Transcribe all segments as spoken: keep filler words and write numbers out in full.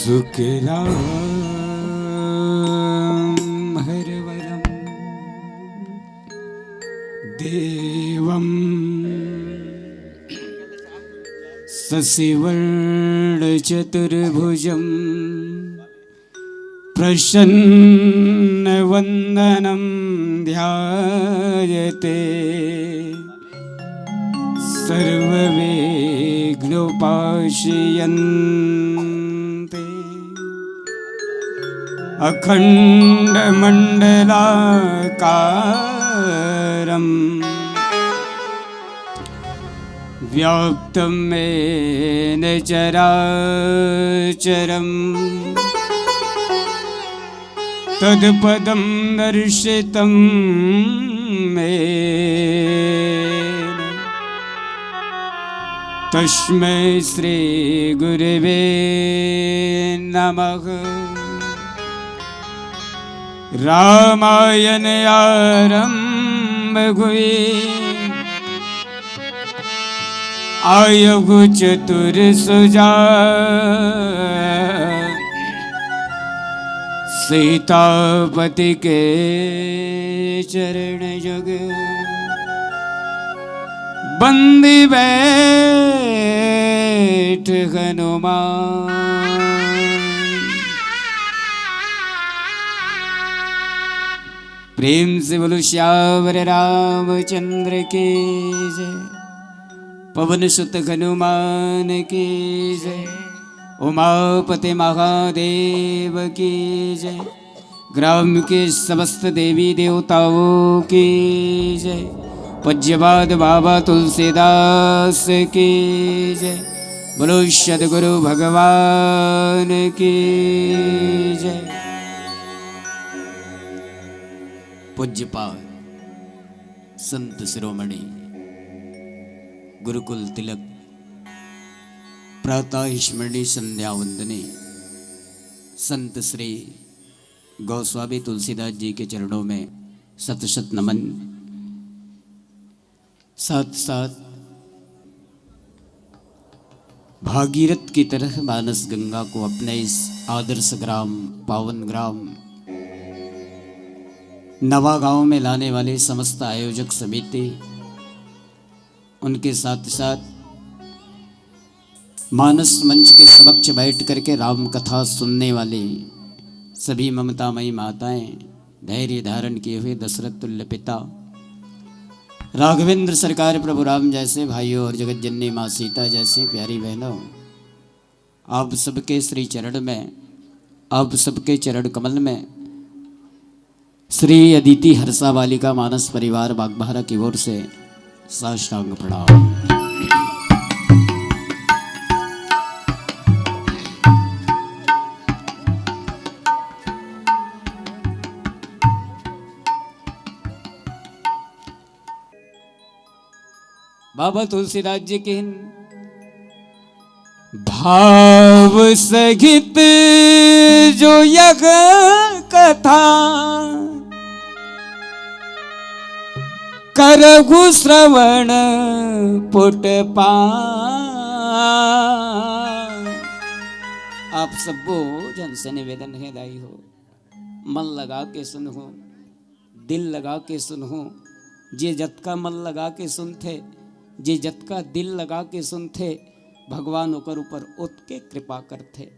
शुक्लां वरदं देवं शशिवर्णचतुर्भुजं प्रसन्नवदनं ध्यायते सर्वविघ्नोपाश्रियन्ते अखण्डमण्डलाकारं व्याप्तं येन चराचरं तत्पदं दर्शितं येन तस्मै श्रीगुरवे नमः। रामायण आरंभ हुई आयु चतुर सुजा सीतापति के चरण जग बंदी बैठ हनुमान। प्रेम से बोलो सियावर रामचंद्र की जय, पवन सुत हनुमान की जय, उमापति महादेव की जय, ग्राम के समस्त देवी देवताओं की जय, पूज्यपाद बाबा तुलसीदास की जय, बोलो सदगुरु भगवान की जय। पूज्यपाद संत शिरोमणि गुरुकुल तिलक प्रातः स्मरणी संध्या वंदनी संत श्री गोस्वामी तुलसीदास जी के चरणों में शत शत नमन। साथ साथ भागीरथ की तरह मानस गंगा को अपने इस आदर्श ग्राम, पावन ग्राम नवागांव में लाने वाले समस्त आयोजक समिति, उनके साथ साथ मानस मंच के समक्ष बैठ करके राम कथा सुनने वाले सभी ममतामयी माताएं, धैर्य धारण किए हुए दशरथ तुल्य पिता, राघवेंद्र सरकार प्रभु राम जैसे भाइयों और जगत जननी माँ सीता जैसी प्यारी बहनों, आप सबके श्री चरण में, आप सबके चरण कमल में श्री अदिति हर्षा बालिका मानस परिवार बागबाहरा की ओर से साष्टांग प्रणाम। बाबा तुलसीदास जी की भाव सहित जो यह कथा करहु श्रवण पुट पा। आप सबो झन से निवेदन हे दाई हो, मन लगा के सुनहु, दिल लगा के सुनहु। जे जतका मन लगा के सुनथे, जे जतका दिल लगा के सुनथे, भगवान ओकर ऊपर ओतके कृपा करथे।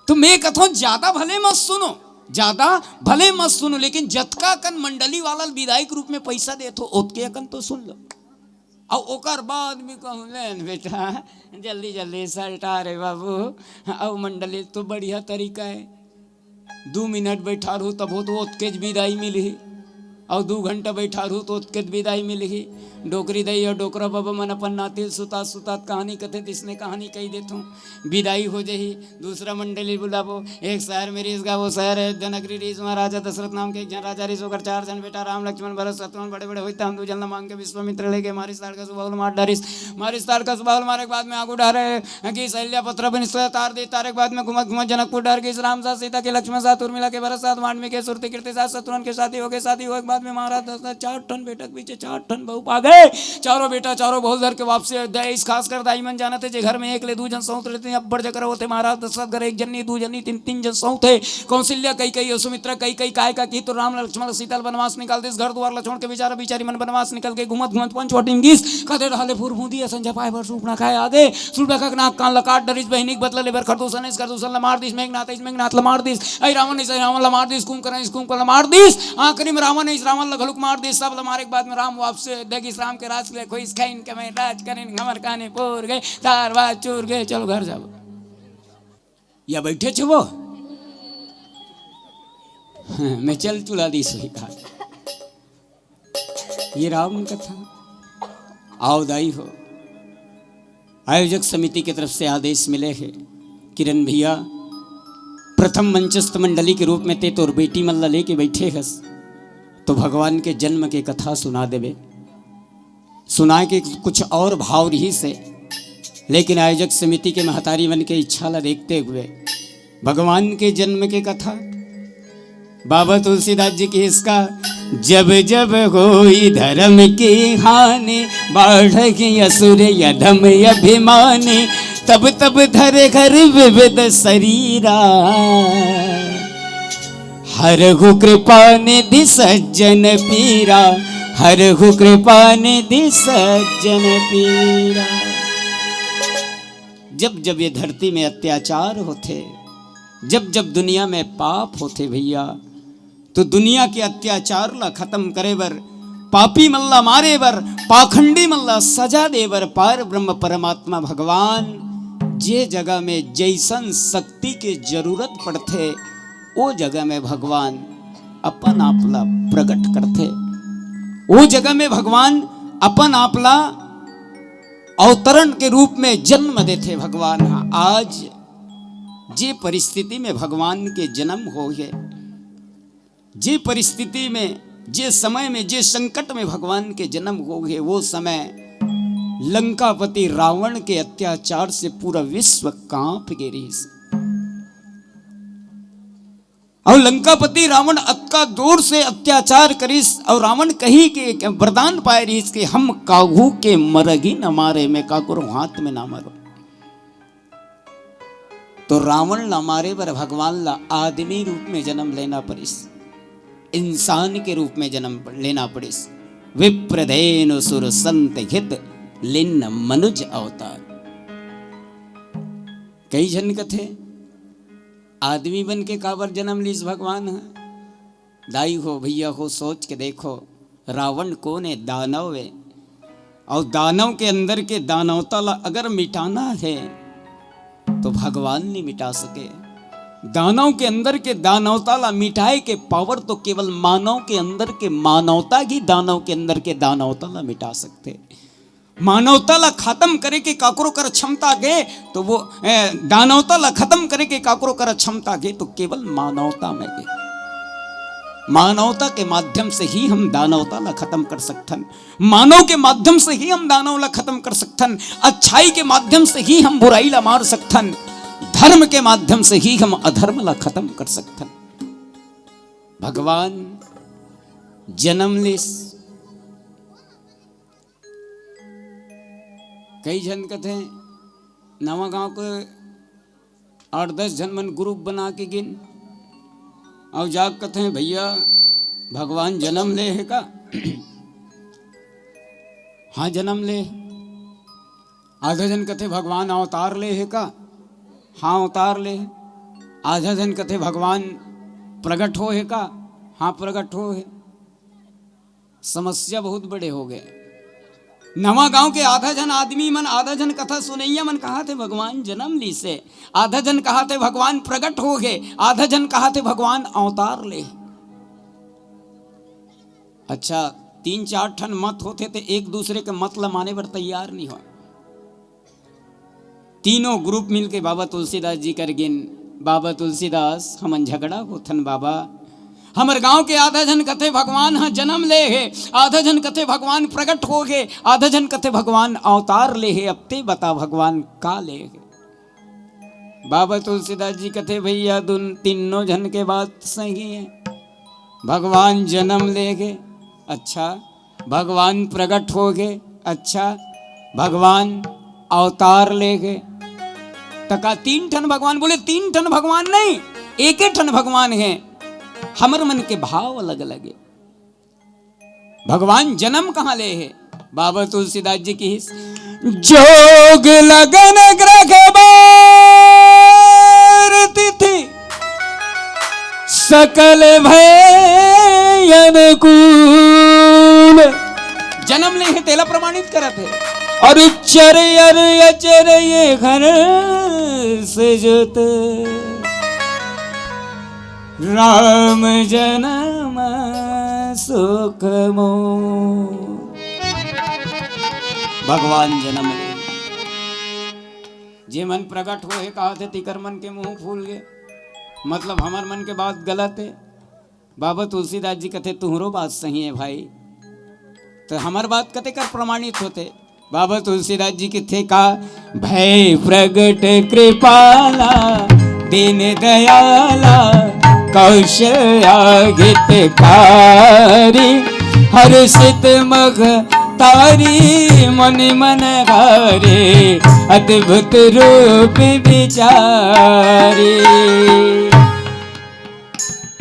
तो मैं कथों, ज्यादा भले मत सुनो, ज्यादा भले मत सुनो, लेकिन जतका अकन मंडली वाला ल बिदाई के रूप में पैसा देथो, ओतके अकन तो सुन लो। अउ ओकर बाद भी कहूँ, "ले न बेटा, जल्दी जल्दी सल्टा रे बाबू।" अउ मंडली तो बढ़िया तरीका है, दू मिनट बैठा रहू तभो तो ओतकेच बिदाई मिलही, अउ दू घंटा बैठा रहू तो ओतकेच बिदाई मिलही। डोकरी दाई अउ डोकरा बाबा मन अपन नाती ल सुतात सुतात कहानी कथे, तइसने कहानी कहि देथों, बिदाई हो जही। दूसरा मंडली बुलाबो। एक शहर में रीस गा, वो शहर अयोध्या नगरी रीस। वहाँ राजा दशरथ नाम के एक झन राजा रीस, ओकर चार झन बेटा राम, लक्ष्मण, भरत, शत्रुघ्न बड़े बड़े होइस। तहाँ दू झन ला मांग के विश्वामित्र ले गे। मारिस ताड़का सुबाहुल मार डारिस। मारिस ताड़का सुबाहुल मारे के बाद में आगू डहर गिस अहिल्या पुत्र बनिस, तार दे। तारे के बाद में घूमत घूमत जनकपुर डहर गिस। राम साथ सीता के, लक्ष्मण साथ उर्मिला के, भरत साथ वाल्मीकि के, सुरती कीर्ति साथ शत्रुघ्न के शादी हो गे। शादी होए के बाद बाद में महाराज दशरथ चार ठन बेटा के पीछे चार ठन बहू पा गए। चारों बेटा चारों बहू धर के वापसी अयोध्या। इस खास कर दाई मन जानत हे, जे घर में एक ले दू झन सौत रहते हैं, अब्बड़ जकरा होते। महाराज दशरथ घर एक जन्नी, दू जन्नी, तीन, तीन झन सौत हे। कौशल्या, कैकेयी अउ सुमित्रा। कैकेयी काय का की तो राम लक्ष्मण सीता ल बनवास निकाल दिस। घर दुआर ल छोड़ के बेचारा बेचारी मन बनवास निकल के घूमत घूमत पंचवटी म गिस। कथे रहले फुरफुंदी असन झपाए बर सूपना खाए आगे। सूपना खा के नाक कान ल काट डरिस, बहिनी के बदला लेबर खरदूषण इस खरदूषण ल मार दिस, मेघनाथ इस मेघनाथ ल मार दिस, ऐ रावण इस ऐ रावण ल मार दिस, कुंभकर्ण इस कुंभकर्ण ल मार दिस। आखिरी में रावण इस रावण ल घलुक मार दिस। सब ल मारे के बाद में राम वापस अयोध्या गिस। राम के राज ले खोइस, खैन के मैं राज करेन, हमर काने पोर गए, तार बाज चूर गए, चलो घर जाओ। या बैठे छे वो? मैं चल चुला दी सही कहा। ये रावण कथा। आओ दाई हो, आयोजक समिति के तरफ से आदेश मिले हे, किरण भैया, प्रथम मंचस्थ मंडली के रूप में ते तोर बेटी मन ला लेके बैठे हस, तो भगवान के जन्म के कथा सुना देबे। सुनाए के कुछ और भाव रहिस हे, लेकिन आयोजक समिति के महतारी मन के इच्छा ला देखते हुए भगवान के जन्म के कथा बाबा तुलसीदास जी के इसका, जब जब होई धर्म के हानि, बाढ़ के असुर अधम अभिमानी, तब तब धरे घर विविध शरीरा। हरहु कृपा निधि सज्जन पीरा, हरहु कृपा निधि सज्जन पीरा। जब जब ये धरती में अत्याचार होथे, जब जब दुनिया में पाप होथे भैया, तो दुनिया के अत्याचार ला खत्म करे बर, पापी मन ला मारे बर, पाखंडी मन ला सजा दे बर पार ब्रह्म परमात्मा भगवान जे जगह में जैसन शक्ति के जरूरत पड़थे, ओ जगह में भगवान अपन आप ला प्रकट करथे, ओ जगह में भगवान अपन आप ला अवतरण के रूप में जन्म देथे। भगवान ह आज जे परिस्थिति में भगवान के जन्म होय हे, जे परिस्थिति में, जे समय में, जे संकट में भगवान के जन्म होय हे, वो समय लंकापति रावण के अत्याचार से पूरा विश्व कांप गे रहिस। अउ लंकापति रावण अतका जोर से अत्याचार करिस, अउ रावण कही के वरदान पाए रहिस कि हम काहू के मरगी न मारे, मैं काकरो हाथ में ना मरो। तो रावण ला मारे बर भगवान ला आदमी रूप में जन्म लेना पड़िस, इंसान के रूप में जन्म लेना पड़िस। विप्र धेनु सुर संत हित लिन मनुज अवतार। कई झन कथे, आदमी बन के काबर जन्म लीस भगवान ह? दाई हो, भैया हो, सोच के देखो, रावण कोन ए? दानव ए। अउ दानव के अंदर के दानवता ला अगर मिटाना हे, तो भगवान नहीं मिटा सके। दानव के अंदर के दानवता ला मिटाए के पावर तो केवल मानव के अंदर के मानवता ही दानव के अंदर के दानवता ला मिटा सकथे। मानवता ला खत्म करे के काकरो कर क्षमता गे, तो वो, ए, दानवता ला खत्म करे के काकरो कर क्षमता गे, तो केवल मानवता में गे। मानवता के माध्यम से ही हम दानवता ला खत्म कर सकथन, मानव के माध्यम से ही हम दानव ला खत्म कर सकथन, अच्छाई के माध्यम से ही हम बुराई ला मार सकथन, धर्म के माध्यम से ही हम अधर्म ला खत्म कर सकथन। भगवान जन्म लेस, कई झन कथे, नवा गांव के आठ दस झन मन ग्रुप बना के गिन, अउ जाके कथे, भैया, भगवान जन्म ले हे का? हाँ, जन्म ले। आधा झन कथे, भगवान अवतार ले हे का? हाँ, अवतार ले। आधा झन कथे, भगवान प्रगट हो हे का? हाँ, प्रगट हो हे। समस्या बहुत बड़े हो गए। नवा गांव के आधा झन आदमी मन, आधा झन कथा सुनैया मन कहाथे, भगवान जन्म लीसे, आधा झन कहाथे, भगवान प्रगट हो गे, आधा झन कहाथे, भगवान अवतार ले। अच्छा, तीन चार ठन मत होथे, ते एक दूसरे के मत ल माने बर तैयार नहीं हो। तीनों ग्रुप मिलके बाबा तुलसीदास जी कर गिन, "बाबा तुलसीदास, हमन झगड़ा होथन बाबा। हमर गांव के आधा झन कथे भगवान ह जन्म ले हे, आधा झन कथे भगवान प्रगट हो गे, आधा झन कथे भगवान अवतार ले हे। अब ते बता भगवान का ले हे?" बाबा तुलसीदास जी कथे, "भैया, दुन तीनों झन के बात सही है।" भगवान जनम लेगे, अच्छा। भगवान प्रगट होगे, अच्छा। भगवान अवतार लेगे। त का तीन ठन भगवान? बोले, तीन ठन भगवान नहीं, एके ठन भगवान हे। हमर मन के भाव अलग अलग हे। भगवान जनम कहाँ ले हे? बाबा तुलसीदास जी कहिस, जोग लगन ग्रह बार तिथि सकल भय अनुकूल। जनम ले हे, तेला प्रमाणित करत हे। अउर चर अउर अचर ये घर से जोत, राम जनम सुख मोर। भगवान जनम ले। जे मन प्रगट होहे, कहाथे, तिकर मन के मुंह फूल गे। मतलब, हमर मन के बात गलत हे। बाबा तुलसीदास जी कथे, तुहरो बात सही हे भाई। त हमर बात कते कर प्रमाणित होथे? बाबा तुलसीदास जी कथे का, भय प्रगट कृपाला दीन दयाला कौशल्या हितकारी, हर्षित मग तारी मुनि मन हारे अद्भुत रूप बिचारी।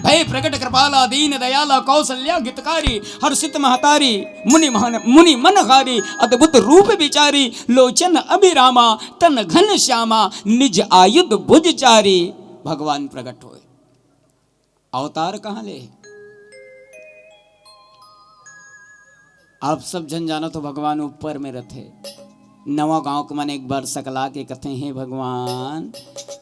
भय प्रगट कृपाला दीन दयाला कौशल्या हितकारी, हर्षित महतारी मुनि महन, मुनि मन हारी अद्भुत रूप बिचारी। लोचन अभिरामा तन घन श्यामा निज आयुध भुज चारी। भगवान प्रगट होय। अवतार कहाँ ले? आप सब झन जानत हो, भगवान ऊपर में रथे। नवा गांव के मन एक बार सकला के कथे, हे भगवान,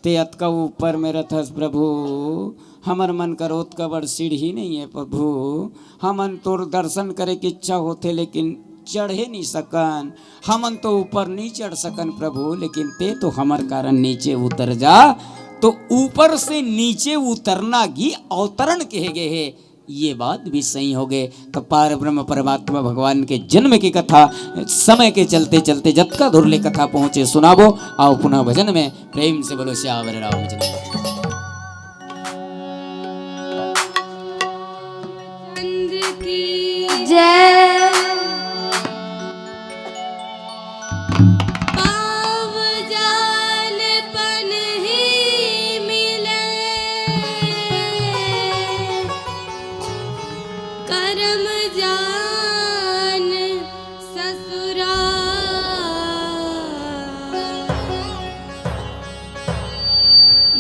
ते अतका ऊपर में रथस प्रभु, हमर मन कर ओतका बड़ सीढ़ी नहीं हे प्रभु, हमन तोर दर्शन करे के इच्छा होथे लेकिन चढ़े नहीं सकन, हमन तो ऊपर नहीं चढ़ सकन प्रभु, लेकिन ते तो हमर कारण नीचे उतर जा। तो ऊपर से नीचे उतरना ही अवतरण कहे गए हे। ये बात भी सही होगे। तो पार ब्रह्म परमात्मा भगवान के जन्म की कथा समय के चलते चलते जतका धुर ले कथा पहुंचे सुनाबो। आओ पुनः भजन में प्रेम से बोलो सियावर रामचंद्र। चंद्र की जय। पाव जान पन ही मिले, करम जान ससुरा।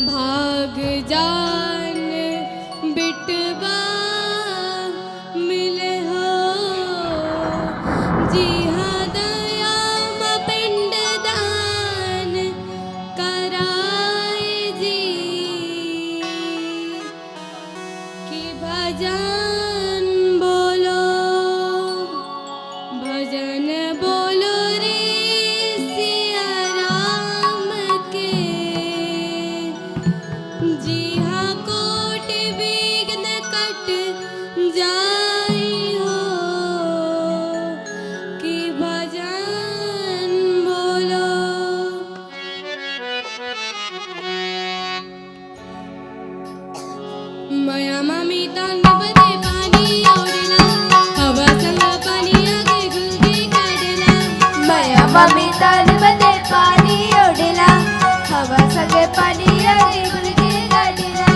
भाग जान बिटवा मिले हो, जिहा दया म पिंड दान कराए जी। कि भजन बोलो, भजन बोलो रे सिया राम के, जिहा कोटि विघ्न कट जाई हो। कि भजन बोलो। मया मामी तांडव दे पानी ओडला, हवा संग पानी आगे गुलगे काढला। मया मामी तांडव दे पानी ओडला, हवा संग पानी आगे गुलगे काढला।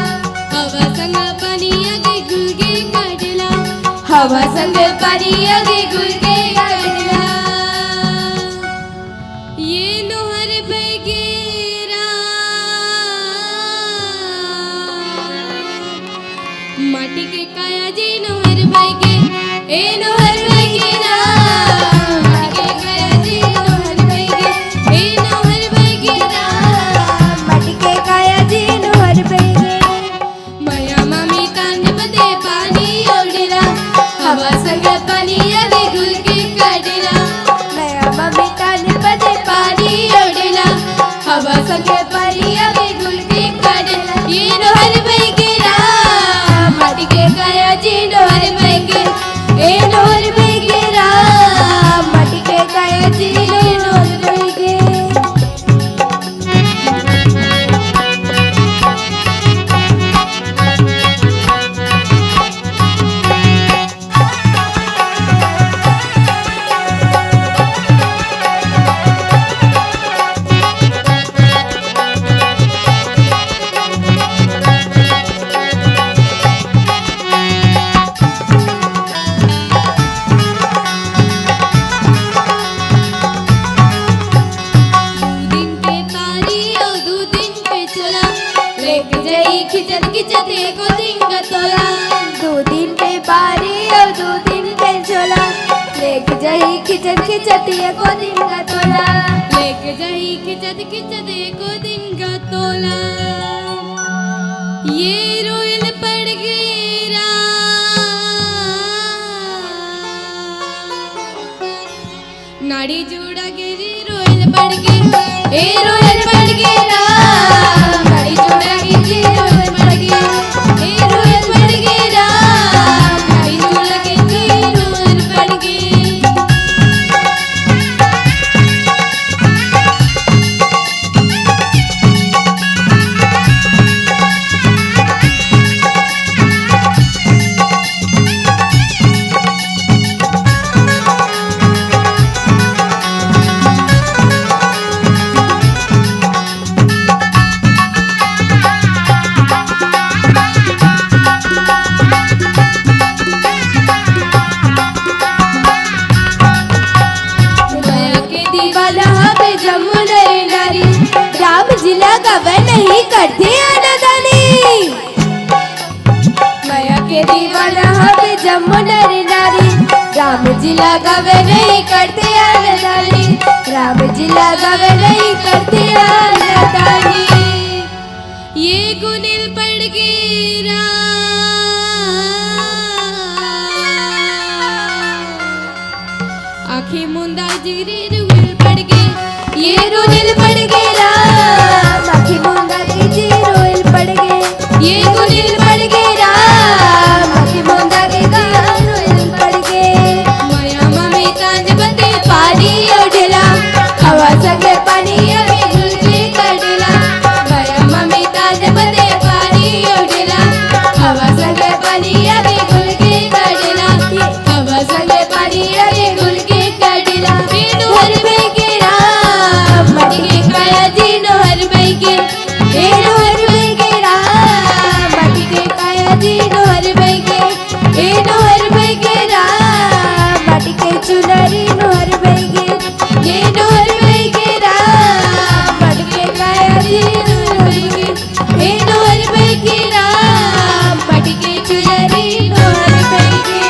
हवा संग पानी आगे गुलगे काढला। हवा संग पानी आगे गुलगे काढला। ये नोहर बैगेरा माटी के काया जी नोहर बैगे, ए नोहर बैगेरा। माटी के काया जी नोहर बैगे, ए नोहर बैगेरा। माटी के काया जी नोहर बैगे। मया मामी तांडव दे पानी ओडला, हवा संग पानी आगे गुलगे काढला। मया मामी तांडव दे पानी ओडला, हवा संग पानी आगे गुलगे काढला। ये नोहर बैगेरा, माटी के काया जी नोहर बैगे, ए नोहर बैगेरा, माटी के काया जी नोहर बैगे। खिचत खिचत एको दिन का तोला। लेके जाही खिचत खिचत एको दिन का तोला। ये रोयल पड़ गे रा। नाड़ी जुड़ा गे रे रोयल पड़ गे। ए रोयल पड़ गे रा। नाड़ी जुड़ा गे रे रोयल पड़ गे। ए रोयल पड़ गे रा। नाड़ी जुड़ा गे रे रोयल पड़ गे। मया के दीवाना हवे जम्मो नर नारी, राम जी ला गवे नहीं करथे आनादानी। मया के दीवाना हवे जम्मो नर नारी, राम जी ला गवे नहीं करथे आनादानी, राम जी ला गवे नहीं करथे आनादानी। ये गुनिल पड़ गे रा। आँखी मुंदा जी रे रोयल पड़ गे। ये रोयल पड़ गे राम, आँखी मुंदा जी रे रोयल पड़ गे। ये रोयल पड़ गे राम, आँखी मुंदा जी रे रोयल पड़ गे। मया ममी तांज बते पानी उठेला, हवा संगे पानी अभी घुल के कटेला। मया ममी तांज बते पानी उठेला, हवा संगे पानी अभी घुल के कटेला। हवा संगे पानी अभी घुल के कटेला। ए नोहर बई के राम, माटी के काया जी नोहर बई के। ए नोहर बई के राम, माटी के काया जी नोहर बई के। ए नोहर बई के राम, माटी के चुनरी नोहर बई के। ए नोहर बई के राम, माटी के काया जी नोहर बई के। ए नोहर बई के राम, माटी के चुनरी नोहर बई के।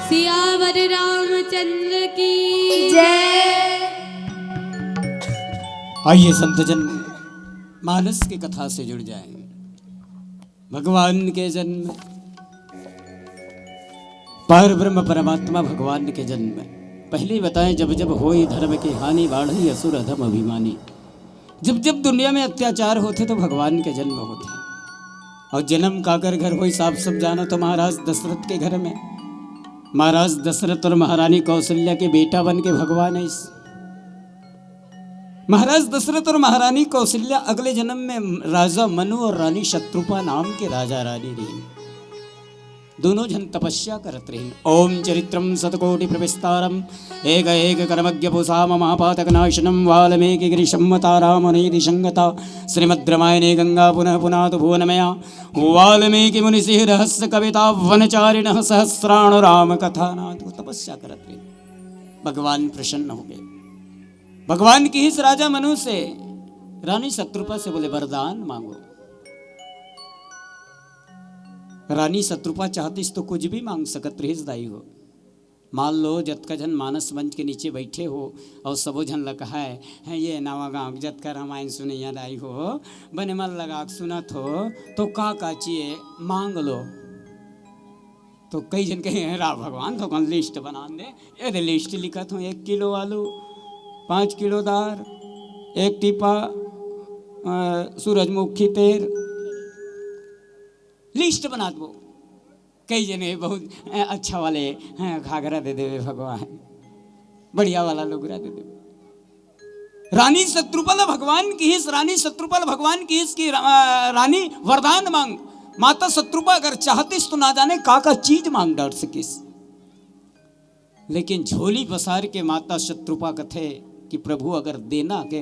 सियावर रामचंद्र की जय। आइए संतजन, मानस की कथा से जुड़ जाएं। भगवान के जन्म, पर ब्रह्म परमात्मा भगवान के जन्म। पहले बताएं, जब जब होई धर्म के हानि, बाढ़ई असुर अधम अभिमानी। जब जब दुनिया में अत्याचार होथे तो भगवान के जन्म होथे। और जन्म काकर घर होइस, आप सब जानव, तो महाराज दशरथ के घर में। महाराज दशरथ और महारानी कौशल्या के बेटा बन के भगवान आइस। महाराज दशरथ और महारानी कौशल्या अगले जन्म में राजा मनु और रानी शत्रुपा नाम के राजा रानी रहिन। दोनों झन तपस्या करत रहिन। ओम चरित्रम शतकोटि प्रविस्तारम एक एक कर्मज्ञ पुषाम महापातक नाशनम वाल्मीकि गिरि संवता राम नीति संगता श्रीमद् रामायणे गंगा पुनः पुनातु भुवनमया वाल्मीकि मुनि सिंह रहस्य कविता वनचारिणः सहस्राणु राम कथा नाथ। वो तपस्या करत रहिन, भगवान प्रसन्न हो गए। भगवान किहिस राजा मनु से, रानी शत्रुपा से बोले, "वरदान मांगो।" रानी शत्रुपा चाहतिस तो कुछ भी मांग सकत रहिस दाई हो। मान लो जतका झन मानस मंच के नीचे बैठे हो और सबो झन ल कहाय, "हैं ये नवा गांव के जतका रामायण सुनैया दाई हो, बने मन लगा के सुनत हो, तो का का चाहिए मांग लो।" तो कई झन कहे, "हैं राम भगवान, थोकन लिस्ट बना दे।" ये दे लिस्ट लिखत हूँ, एक किलो आलू, पाँच किलो दार, एक टीपा, अ, सूरजमुखी तेल, लिस्ट बना दो। कई जने बहुत, अ, अच्छा वाले, अ, घाघरा दे देवे भगवान, बढ़िया वाला लुगरा दे देवे। रानी शत्रुपा ल भगवान किहिस, रानी शत्रुपा ल भगवान किहिस कि रा-, रानी वरदान मांग। माता शत्रुपा अगर चाहतिस तो ना जाने का का चीज मांग डार सकिस। लेकिन झोली पसार के माता शत्रुपा कथे कि प्रभु अगर देना के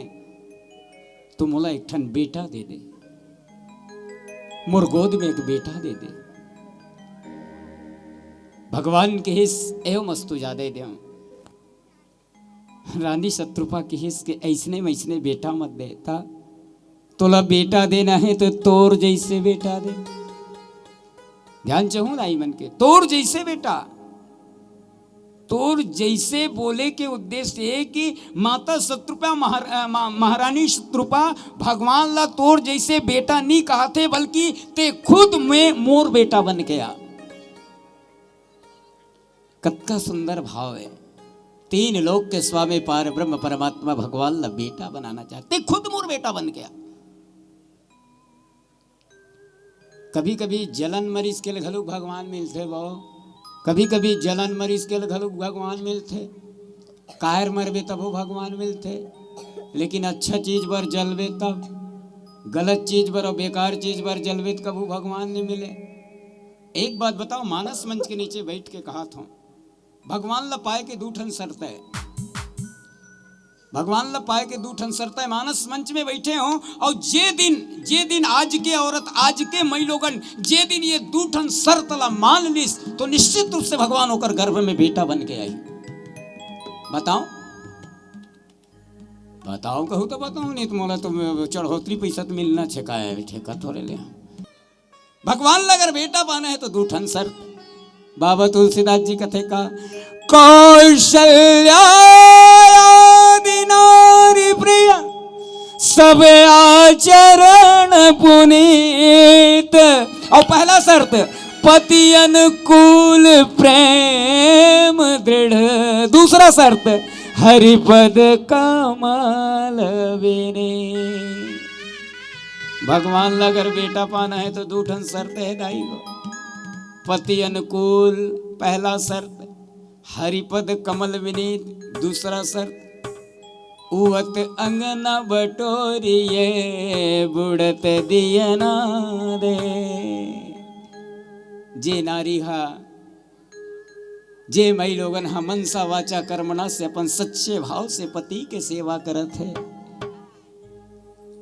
तो मोला एक ठन बेटा दे दे, मोर गोद में एक बेटा दे दे। भगवान किहिस, "एव मस्तु जा दे देव।" रानी शत्रुपा किहिस के, "ऐसने वैसने बेटा मत दे, ता तोला बेटा देना है तो तोर जैसे बेटा दे।" ध्यान चहूं दाई मन के, "तोर जैसे बेटा।" तोर जइसे बोले के उद्देश्य ये कि माता शत्रुपा महार-, अ, मा-, महारानी शत्रुपा भगवान ला तोर जइसे बेटा नी कहत हे, बल्कि ते खुद में मोर बेटा बन के आ। कतका सुंदर भाव हे। तीन लोक के स्वामी पार ब्रह्म परमात्मा भगवान ला बेटा बनाना चाहत हे, ते खुद मोर बेटा बन के आ। कभी-कभी जलन मरीज के ल घलो भगवान मिलथे वो, कभी-कभी जलन मरीज के ल घलो भगवान मिलथे, कायर मरबे तभो भगवान मिलथे, लेकिन अच्छा चीज बर जलबे तब, गलत चीज बर अउ बेकार चीज बर जलबे त कभू भगवान नइ मिले। एक बात बताओ, मानस मंच के नीचे बैठ के कहत हों, भगवान ल पाए के दू ठन शर्त हे। भगवान ल पाए के दू ठन शर्त हे। मानस मंच में बैठे हों अउ जे दिन, जे दिन आज के औरत, आज के मई लोगन जे दिन ये दू ठन शर्त ला मान लिस, तो निश्चित रूप से भगवान ओकर गर्भ में बेटा बन के आही। बताओ, बताओ कहू तो बताओ, नहीं तो मोला तो चढ़ोतरी पैसा तो मिलना छे, का हे, ठेका थोड़े ले। भगवान ला अगर बेटा पाना हे तो दू ठन शर्त। बाबा तुलसीदास जी कथे का, कौशल्या आदि नारी प्रिय, सब आचरण पुनीत। अउ पहला शर्त, पति अनुकूल प्रेम दृढ़। दूसरा शर्त, हरिपद कमल विनीत। भगवान ला अगर बेटा पाना हे तो दू ठन शर्त हे दाई हो। पति अनुकूल पहला शर्त, हरिपद कमल विनीत दूसरा शर्त, उवत अंगना बटोरिए बुड़त दियना दे। जे नारी हा, जे मई लोगन हा मनसा वाचा कर्मणा से अपन सच्चे भाव से पति के सेवा करत हे,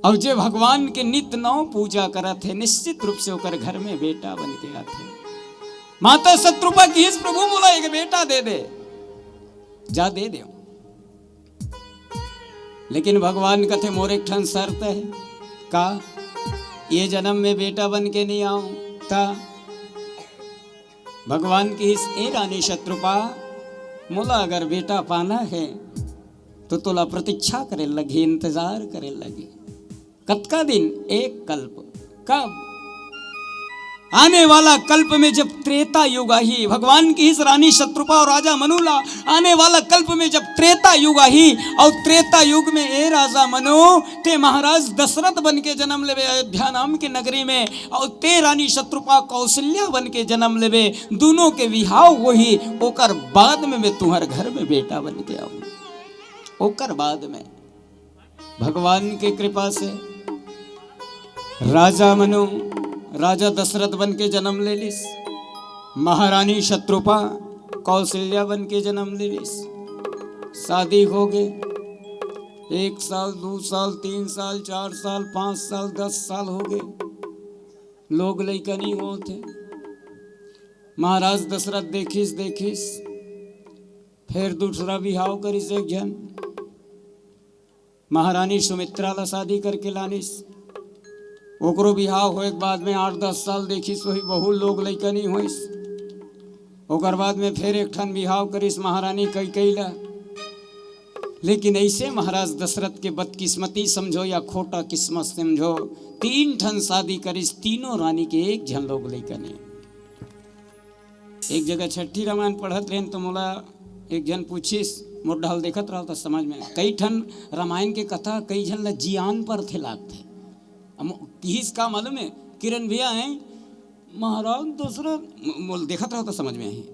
अउ जे भगवान के नित नौ पूजा करत हे, निश्चित रूप से ओकर घर में बेटा बन के आथे। माता शत्रुपा किहिस, "प्रभु मोला एक बेटा दे दे।" जा दे दे। लेकिन भगवान कथे, "मोर एक ठन शर्त हे।" "का?" "ये जन्म में बेटा बन के नहीं आऊं ता?" भगवान किहिस, "ए रानी शत्रुपा, मोला अगर बेटा पाना हे, तो तोला प्रतीक्षा करे लगही, इंतजार करे लगही।" कतका दिन? एक कल्प। कब? आने वाला कल्प में जब त्रेता युग आही। भगवान किहिस रानी शत्रुपा अउ राजा मनु ला, आने वाला कल्प में जब त्रेता युग आही, अउ त्रेता युग में ए राजा मनु, ते महाराज दशरथ बन के जन्म लेबे अयोध्या नाम के नगरी में, अउ ते रानी शत्रुपा कौशल्या बन के जन्म लेबे, दूनों के विहाव होही, ओकर बाद में मैं तुंहर घर में बेटा बन के आऊं। ओकर बाद में भगवान के कृपा से राजा मनु, राजा दशरथ बन के जन्म ले लिस, महारानी शत्रुपा कौशल्या बन के जन्म ले लिस। शादी हो गे, एक साल, दू साल, तीन साल, चार साल, पाँच साल, दस साल हो गे, लोग लइका नहीं होत हे। महाराज दशरथ देखिस, देखिस, फेर दूसरा बिहाव करिस एक झन। महारानी सुमित्रा ला शादी करके लानिस। ओकरो बिहाव होए के बाद में आठ दस साल देखिस, वही बहू लोग लइका नहीं होइस। ओकर बाद में फेर एक ठन बिहाव करिस महारानी कैकेयी ला। लेकिन ऐसे महाराज दशरथ के बदकिस्मती समझो या खोटा किस्मत समझो, तीन ठन शादी करिस, तीनों रानी के एक झन लोग लइका नहीं। एक जगह छठी रामायण पढ़त रहेन तो मोला एक झन पूछिस, मोर ढाल देखत रहो तो समझ में, कई ठन रामायण के कथा कई झन ला जियान परथे लागथे। अब मो-, किहिस का मालूम है, किरण भैया हैं, महाराज दशरथ, मो-, मोल देखत रहो तो समझ में आही,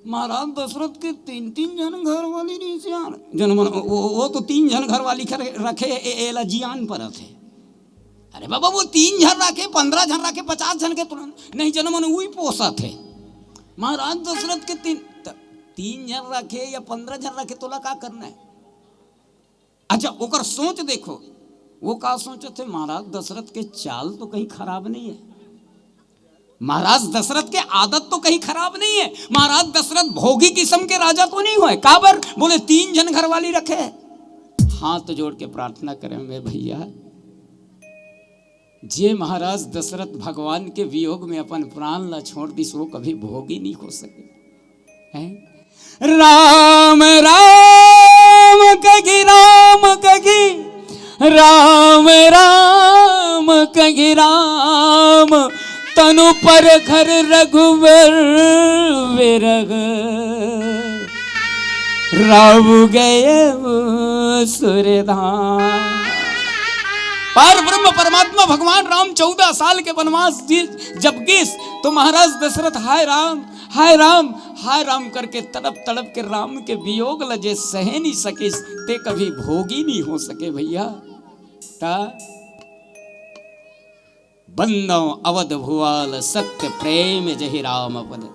महाराज दशरथ के तीन तीन झन घर वाली रहिस यार, जन मन, वो, वो तो तीन झन घर वाली कर रखे, ए, एला जियान परत है। अरे बाबा, वो तीन झन रखे, पन्द्रह झन रखे, पचास झन के तुरंत नहीं, जन मन उही पोसत है। महाराज दशरथ के तीन, त-, तीन झन रखे या पन्द्रह झन रखे, तोला का करना है? अच्छा, ओकर सोच देखो, वो का सोचत है, महाराज दशरथ के चाल तो कहीं खराब नहीं है, महाराज दशरथ के आदत तो कहीं खराब नहीं है, महाराज दशरथ भोगी किस्म के राजा तो नहीं होए। काबर? बोले तीन झन घरवाली रखे। हाथ जोड़ के प्रार्थना करे में भैया, जे महाराज दशरथ भगवान के वियोग में अपन प्राण ला छोड़ दिस, वो कभी भोगी नहीं हो सके। हैं? राम राम कहि राम कहि, राम राम कहि राम, तनु पर घर रघुबर विरह, राव गए सुरधाम। पर ब्रह्म परमात्मा भगवान राम चौदह साल के वनवास जी जब गीस, तो महाराज दशरथ हाय राम, हाय राम, हाय राम करके तड़प तड़प के राम के वियोग ल जे सहे नहीं सकिस, ते कभी भोगी नहीं हो सके भैया। ता बंदव अवध भुआल सत्य प्रेम जहि राम पद।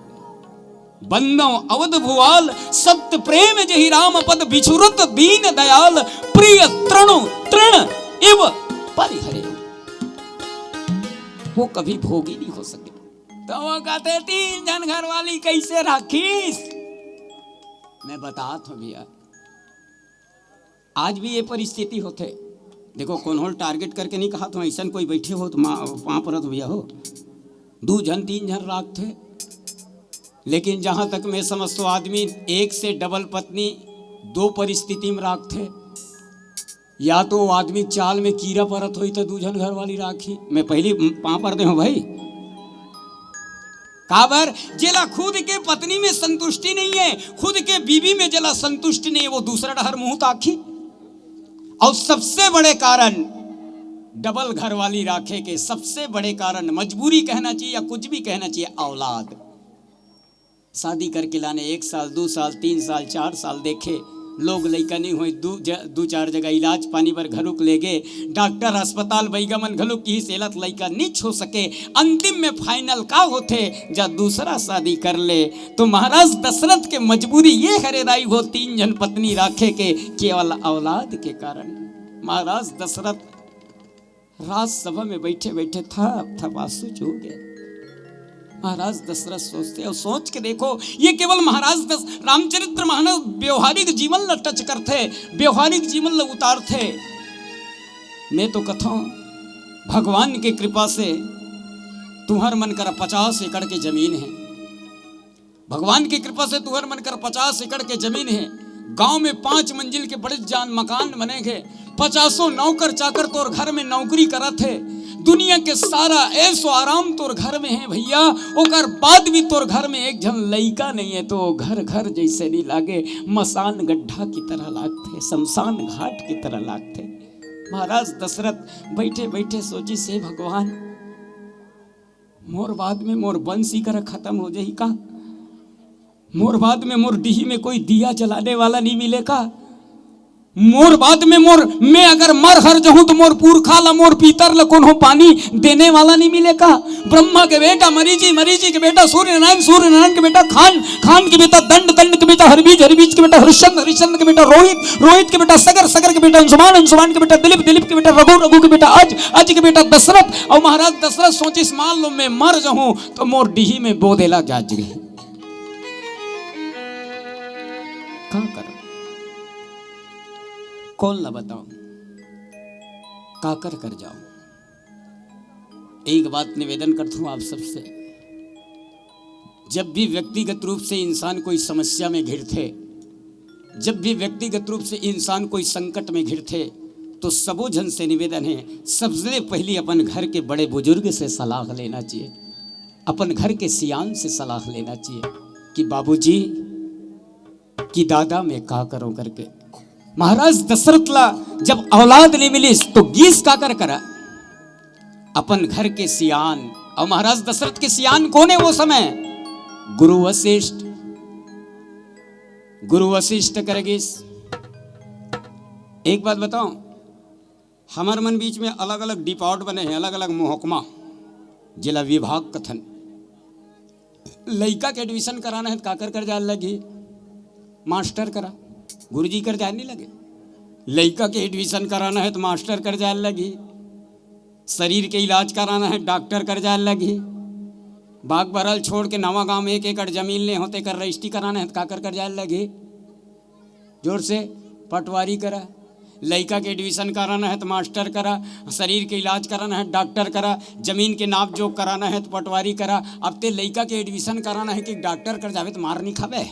बंदव अवध भुआल सत्य प्रेम जहि राम पद, बिछुरत दीन दयाल प्रिय तृणु तृण इव परिहरे। वो कभी भोगी नहीं हो सके। तो वो कहते, तीन झन घर वाली कैसे राखिस? मैं बतात हूँ भैया, आज भी ये परिस्थिति होथे। देखो, कोनो ल टारगेट करके नहीं कहा, तो ऐसन कोई बैठे हो तो माँ पाँव परत हो भैया हो, दू झन तीन झन राखथे। लेकिन जहाँ तक मैं समझतो, आदमी एक से डबल पत्नी दो परिस्थिति में राखथे। या तो वो आदमी चाल में कीरा परत होई तो दू झन घर वाली राखी। मैं पहली पाँव पर दे हूँ भाई। काबर? जेला खुद के पत्नी में संतुष्टि नहीं है, खुद के बीवी में जेला संतुष्टि नहीं है, वो दूसरा डहर मुंह ताकी। और सबसे बड़े कारण डबल घर वाली राखे के, सबसे बड़े कारण, मजबूरी कहना चाहिए या कुछ भी कहना चाहिए, औलाद। शादी करके लाने एक साल, दू साल, तीन साल, चार साल देखे, लोग लइका नहीं होए, दू ज-, दू चार जगह इलाज पानी बर घलुक ले गे, डॉक्टर अस्पताल बैगा मन घलुक किहिस एला त लइका नहीं छो सके। अंतिम में फाइनल का होथे, जब दूसरा शादी कर ले, तो महाराज दशरथ के मजबूरी ये हरे दाई हो, तीन झन पत्नी राखे के केवल औलाद के कारण। महाराज दशरथ राजसभा में बैठे बैठे थप थप आंसू चूह गए। महाराज दशरथ सोचते, और सोच के देखो, ये केवल महाराज दस-, रामचरित्र महाराज व्यवहारिक जीवन ला टच करथे, व्यवहारिक जीवन ला उतारथे। मैं तो कथौं, भगवान के कृपा से तुहर मन करा पचास एकड़ के जमीन है। भगवान की कृपा से तुहर मन कर पचास एकड़ के जमीन है। गांव में पांच मंजिल के बड़े जान मकान बने हे। पचासों नौकर चाकर तोर घर में नौकरी करत हे। दुनिया के सारा ऐशो आराम तोर घर में है भैया, ओकर बाद भी तोर घर में एक झन लइका नहीं है, तो घर घर जैसे नहीं लागे, मसान गड्ढा की तरह लागथे, शमशान घाट की तरह लागथे। महाराज दशरथ बैठे बैठे सोचिस, हे भगवान, मोर बाद में मोर बंसी करा खत्म हो जाही का? मोर बाद में मोर डीही में कोई दिया जलाने वाला नहीं मिले का? मोर बाद में मोर, मैं अगर मर हर जहूं तो मोर पुरखा ला, मोर पितर ला कोनो पानी देने वाला नहीं मिले का? ब्रह्मा के बेटा मरीजी, मरीजी के बेटा सूर्य नारायण, सूर्य नारायण के बेटा खान, खान के बेटा दंड, दंड के बेटा हरबीज, हरबीज के बेटा हरिश्चंद्र, हरिश्चंद्र के बेटा रोहित, रोहित के बेटा सगर, सगर के बेटा अंशुमान, अंशुमान के बेटा दिलीप, दिलीप के बेटा रघु, रघु के बेटा अज, अज के बेटा दशरथ। और महाराज दशरथ सोचिस, मान लो मैं मर जाऊं तो मोर डीही में बो देला जाजरी। का कर, कौन ला बताऊं, काकर कर जाऊं? एक बात निवेदन करता हूं आप सबसे, जब भी व्यक्तिगत रूप से इंसान कोई समस्या में घिरथे, जब भी व्यक्तिगत रूप से इंसान कोई संकट में घिरथे, तो सबो झन से निवेदन है, सबसे पहली अपन घर के बड़े बुजुर्ग से सलाह लेना चाहिए, अपन घर के सियान से सलाह लेना चाहिए कि बाबूजी, कि दादा मैं का करूं करके। महाराज दशरथ ला जब औलाद नहीं मिलिस तो गीस काकर करा? अपन घर के सियान। और महाराज दशरथ के सियान कौन है वो समय? गुरु वशिष्ठ। गुरु वशिष्ठ कर गीस। एक बात बताऊं, हमर मन बीच में अलग-अलग डिपार्ट बने हैं, अलग-अलग महकमा, जिला विभाग कथन। लइका के एडमिशन कराना है तो काकर कर जाए लगी? मास्टर करा, गुरुजी कर जाए नहीं लगे। लइका के एडमिशन कराना है तो मास्टर कर जाए लगी, शरीर के इलाज कराना है डॉक्टर कर जाए लगी, बाग बरल छोड़ के नवा गांव में एक एकड़ जमीन ले होते कर रजिस्ट्री कराना है तो काकर कर जाए लगी? जोर से, पटवारी करा। लइका के एडमिशन कराना है तो मास्टर करा, शरीर के इलाज कराना है डॉक्टर करा, जमीन के नाप जोख कराना है तो पटवारी करा। अब ते लइका के एडमिशन कराना है कि डॉक्टर कर जावे तो मार नहीं खावे।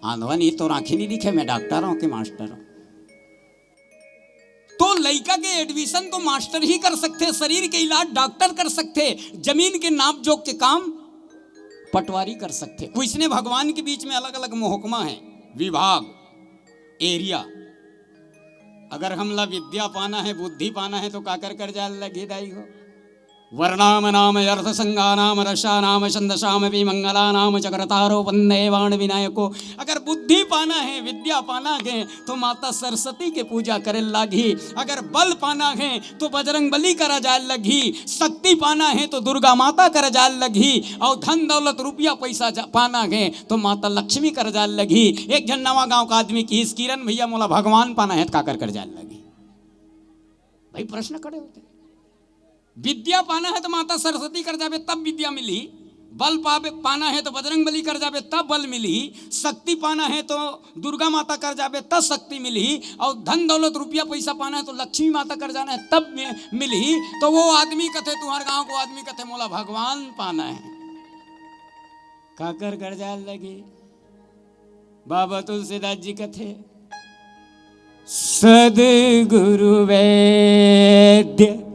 आंधवा नहीं, तोर आंखी नहीं दिखे, मैं डॉक्टर हूं कि मास्टर हूं। तो लइका के एडमिशन तो मास्टर ही कर सकथे, शरीर के इलाज डॉक्टर कर सकथे, जमीन के नाप जोख के काम पटवारी कर सकथे। वइसने भगवान के बीच में अलग-अलग महकमा हे, विभाग, एरिया। अगर हमला विद्या पाना हे, बुद्धि पाना हे, तो काकर कर जाय लगही दाई हो? वर्णाम नाम अर्थ संज्ञानाम रसानाम छंदसाम भी मंगलानाम चक्रतारो वंदे वाण विनायको। अगर बुद्धि पाना हे, विद्या पाना हे, तो माता सरस्वती के पूजा करे लागही। अगर बल पाना हे, तो बजरंग बली करा जाय लगही। शक्ति पाना हे, तो दुर्गा माता करा जाय लगही। अउ धन दौलत रुपया पैसा जा-, पाना हे, तो माता लक्ष्मी करा जाय लगही। एक झन नवा गांव का आदमी किहिस, "किरण भैया, मोला भगवान पाना हे, त काकर कर जाय लगही?" भाई, प्रश्न खड़े होथे। विद्या पाना हे तो माता सरस्वती कर जाबे तब विद्या मिलही, बल पाबे, पाना हे तो बजरंग बली कर जाबे तब बल मिलही, शक्ति पाना हे तो दुर्गा माता कर जाबे तब शक्ति मिलही, अउ धन दौलत रुपया पैसा पाना हे तो लक्ष्मी माता कर जाना हे तब मि-, मिलही। तो वो आदमी कथे, तुंहर गांव को आदमी कथे, "मोला भगवान पाना हे।" काकर कर जाय लगही? बाबा तुलसीदास जी कथे, "सदगुरु वैद्य।"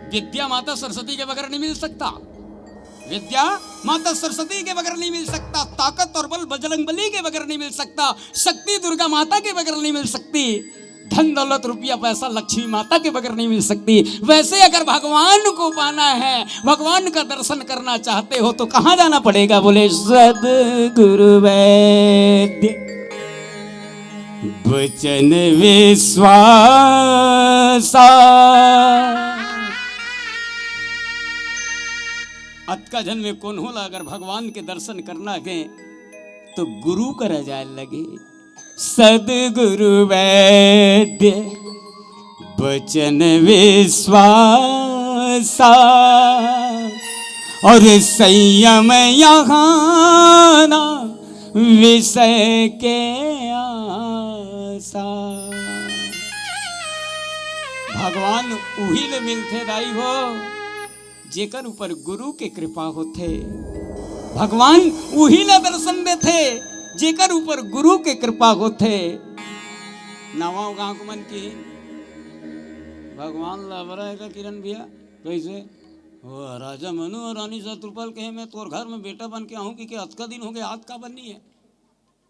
विद्या माता सरस्वती के बगैर नहीं मिल सकता। विद्या माता सरस्वती के बगैर नहीं मिल सकता। ताकत और बल बजरंग बली के बगैर नहीं मिल सकता। शक्ति दुर्गा माता के बगैर नहीं मिल सकती। धन दौलत रुपया पैसा लक्ष्मी माता के बगैर नहीं मिल सकती। वैसे अगर भगवान को पाना है, भगवान का दर्शन करना चाहते हो तो कहाँ जाना पड़ेगा? बोले, सदगुरु वैद्य बचन विश्वासा। अतका झन में कोनो ला अगर भगवान के दर्शन करना हे तो गुरु करा जाय लगही। सदगुरु वैद्य बचन विश्वासा, और संयम यहाँ ना विषय के आसा। भगवान उही ले मिलथे दाई हो, जेकर ऊपर गुरु के कृपा होथे। भगवान उही ला दर्शन देथे, जेकर ऊपर गुरु के कृपा होथे। नवा गांव के मन की भगवान ला बरा हे का किरण भैया? कैसे? ओ राजा मनु और रानी शतरुपल कहे, "मैं तोर घर में बेटा बन के आहूं कि, कि अतका दिन हो गए, आज का बन नहीं है?"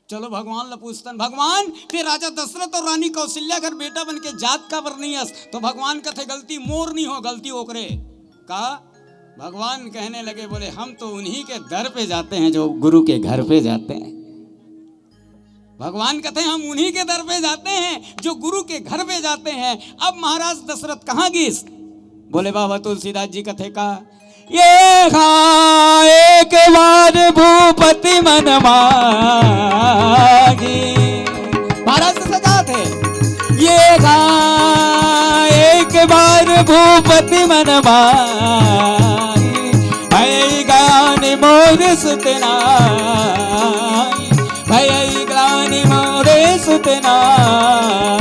चलो भगवान ला पूछतन, "भगवान, ते राजा दशरथ और रानी कौशल्या घर बेटा बन के जात काबर नहीं अस?" तो भगवान कथे, "गलती मोर नहीं हो, गलती ओकरे।" का? भगवान कहने लगे, बोले, "हम तो उन्हीं के दर पे जाते हैं जो गुरु के घर पे जाते हैं।" भगवान कहते हैं, "हम उन्हीं के दर पे जाते हैं जो गुरु के घर पे जाते हैं।" अब महाराज दशरथ कहाँ गिस? बोले, बाबा तुलसीदास जी कथे का, "ये हा एक बार भूपति मन माही।" महाराज से सजा थे, "ये हा एक बार भूपति मन माही, भई गया नि मोर सुत नाई, भई गया नि मोर सुत नाई।"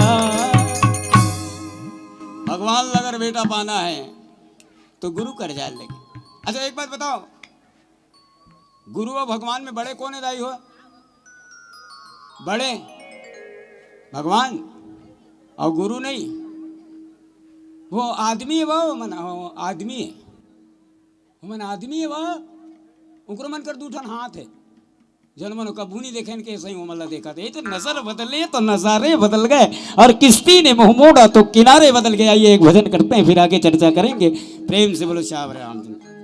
भगवान ला अगर बेटा पाना है तो गुरु कर जाय लगही। अच्छा, एक बात बताओ, गुरु और भगवान में बड़े कौन है दाई हो? बड़े भगवान और गुरु नहीं, वो आदमी है, वो मन, वो आदमी है, वो मन आदमी है, वो उकरो मन कर दू ठन हाथ है। जन मन कभू नहीं देखे के सही वो मन ला देखा थे। ये तो नजर बदले तो नजारे बदल गए, और किश्ती ने मुंह मोड़ा तो किनारे बदल गए। आइए, एक भजन करते हैं, फिर आगे चर्चा करेंगे। प्रेम से बोलो, श्याम रामचंद्र।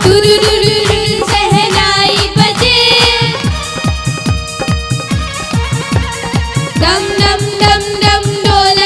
टुरुरुरुरु शहनाई बजे, डम डम डम डम ढोल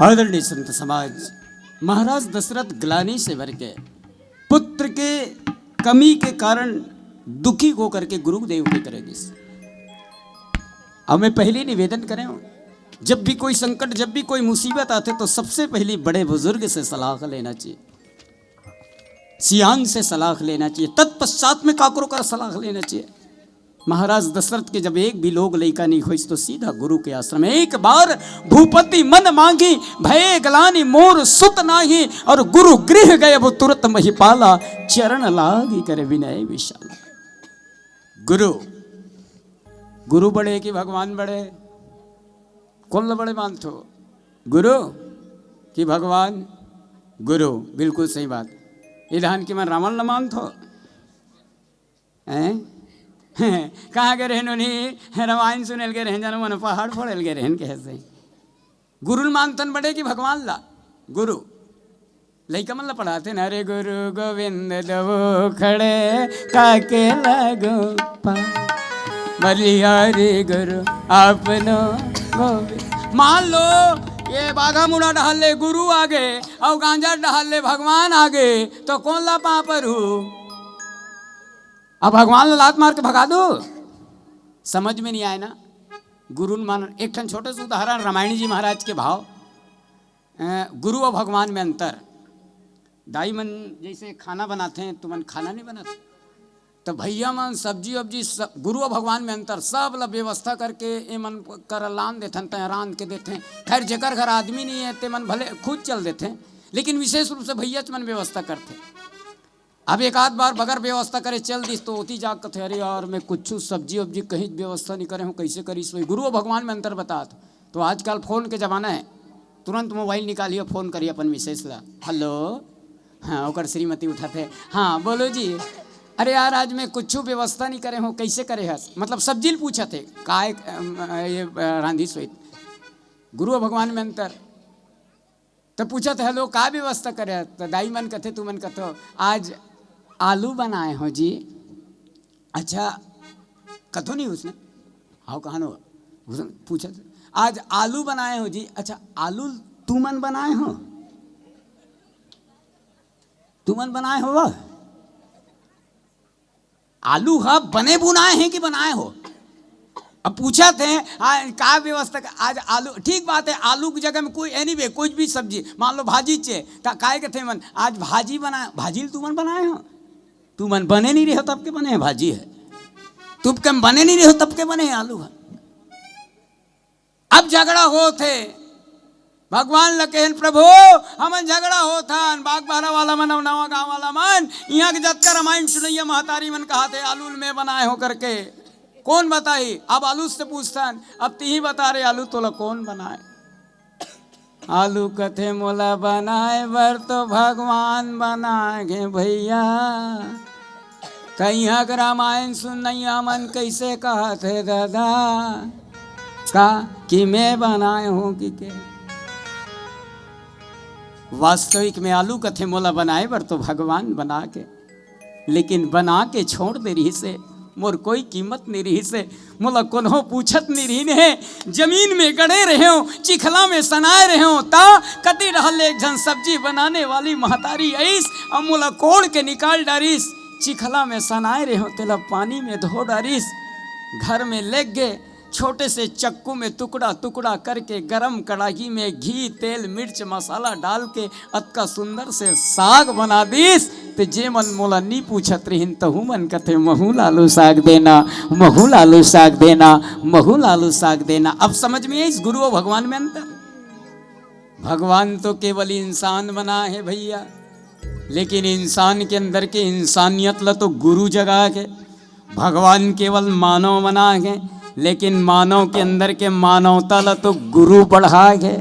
आदरणीय संत समाज, महाराज दशरथ ग्लानि से भर के पुत्र के कमी के कारण दुखी होकर के गुरुदेव के करे गिस। अब मैं पहले निवेदन करे हूं, जब भी कोई संकट, जब भी कोई मुसीबत आथे, तो सबसे पहले बड़े बुजुर्ग से सलाह लेना चाहिए, सियान से सलाह लेना चाहिए, तत्पश्चात में काकरो का सलाह लेना चाहिए। महाराज दशरथ के जब एक भी लोग लइका नहीं होइस, तो सीधा गुरु के आश्रम। एक बार भूपति मन मांगी, भये ग्लानि मोर सुत नाही, और गुरु गृह गए वो तुरत महिपाला, चरण लागी करे विनय विशाल। गुरु, गुरु बड़े कि भगवान बड़े? कोन ल बड़े मानथो, गुरु कि भगवान? गुरु। बिल्कुल सही बात। ये धान के मन रावण ल मानथो, हैं? कहाँ गे रहेन उन्हीं? रामायण सुनेल गे रहेन, जानो मन पहाड़ फोड़ेल गे रहेन, कहे से गुरु ल मानथन बड़े कि भगवान ला? गुरु। लइका मन ला पढ़ाथे ना, "रे गुरु गोविंद दो खड़े, काके लागो पा, बलिहारी गुरु आपनो गोविंद।" मान लो, ये बाघा मुड़ा डहर ले गुरु आगे, अउ गांजा डहर ले भगवान आगे, तो कोन ला पाँव परहू? अब भगवान ला लात मार के भगा दो, समझ में नहीं आए ना। गुरु ल मान, एक ठन छोटे से उदाहरण, रामायण जी महाराज के भाव। अ, गुरु अउ भगवान में अंतर। दाई मन जैसे खाना बनाथे, तुमन खाना नहीं बनाथे, तो भैया मन सब्जी वब्जी सब, गुरु अउ भगवान में अंतर, सब ला व्यवस्था करके ए मन कर लान देथन, तय रांध के देथे। खैर, जेकर घर आदमी नहीं है, ते मन भले खुद चल देथे, लेकिन विशेष रूप से भैया मन व्यवस्था करथे। अब एक आध बार बगर व्यवस्था करे चल दिस, तो ओती जाके कथे, "अरे यार, मैं कुछ सब्जी वब्जी कहीं व्यवस्था नहीं करे हूँ, कैसे करिस होही?" गुरु अउ भगवान में अंतर बतात। तो आजकल फोन के जमाना है, तुरंत मोबाइल निकालियो, फोन करिए अपन मिसेस ला, "हेलो।" हाँ, ओकर श्रीमती उठाथे, "हाँ, बोलो जी।" "अरे यार, आज मैं कुछ व्यवस्था नहीं करे हूँ, कैसे करे हस?" मतलब सब्जी ल पूछथे, "काय, अम, ये, अ, रांधिस होही?" गुरु अउ भगवान में अंतर। तो पूछथे, "हेलो, का व्यवस्था करे?" तो दाई मन कथे, "तुमन कथो, आज आलू बनाए हो जी।" "अच्छा, कथो नहीं उसने?" "हाँ, कहा नो?" उसने पूछथे, "आज आलू बनाए हो जी।" "अच्छा, आलू तुमन बनाए हो? तुमन बनाए हो वह?" आलू ह बने बुनाए हे कि बनाए हो? अब पूछथे, "आ, का व्यवस्था का?" आज आलू, ठीक बात है, आलू की जगह में कोई, anyway, कुछ भी सब्जी, मान लो भाजी चे, त काय कथे मन, "आज भाजी बनाए, भाजी ल तुमन बनाए हो? तुमन बने नहीं रहे हो तब के बने हे भाजी ह, तुम के बने नहीं रहे हो तब के बने हे आलू ह।" अब झगड़ा होत हे, भगवान ल कहेन, "प्रभु, हमन झगड़ा होत हन, बागबाहरा वाला मन अउ नवा गांव वाला मन, इहां के जतका रामायण सुनइया महतारी मन कहाथे, आलू ल मैं बनाए हों करके, कोन बताही?" अब आलू से पूछथन, "अब तिही बता रे आलू, तोला कोन बनाए?" आलू कथे, "मोला बनाए बर तो भगवान बनाए गे भैया।" त इहां के रामायण सुनइया मन कैसे कहत हे दादा, का कि मैं बनाए हों कि के? वास्तविक में आलू कथे, "मोला बनाए बर तो भगवान बना के, लेकिन बना के छोड़ दे रहिस हे, मोर कोई कीमत नहीं रहिस हे, मोला कोनो पूछत नहीं रहिन हे, जमीन में गड़े रहेंव, चिखला में सनाए रहेंव, त कति डहर ले एक झन सब्जी बनाने वाली महतारी आइस, अउ मोला कोड़ के निकाल डारिस, चिखला में सनाए रहेंव, तेला पानी में धो डारिस, घर में लेग गे, छोटे से चक्कू में टुकड़ा टुकड़ा करके गरम कड़ाही में घी, तेल, मिर्च, मसाला डाल के अतका सुंदर से साग बना दिस।" ते जे मन मोला नी पूछत रहिन, तहू मन कथे, "महू ल आलू साग देना, महू ल आलू साग देना, महू ल आलू साग देना।" अब समझ में आइस गुरु अउ भगवान में अंतर। भगवान तो केवल इंसान बना हे भैया, लेकिन इंसान के अंदर के इंसानियत ल तो गुरु जगा के, भगवान केवल मानव बना के, लेकिन मानव के अंदर के मानवता ल तो गुरु बढ़ा के।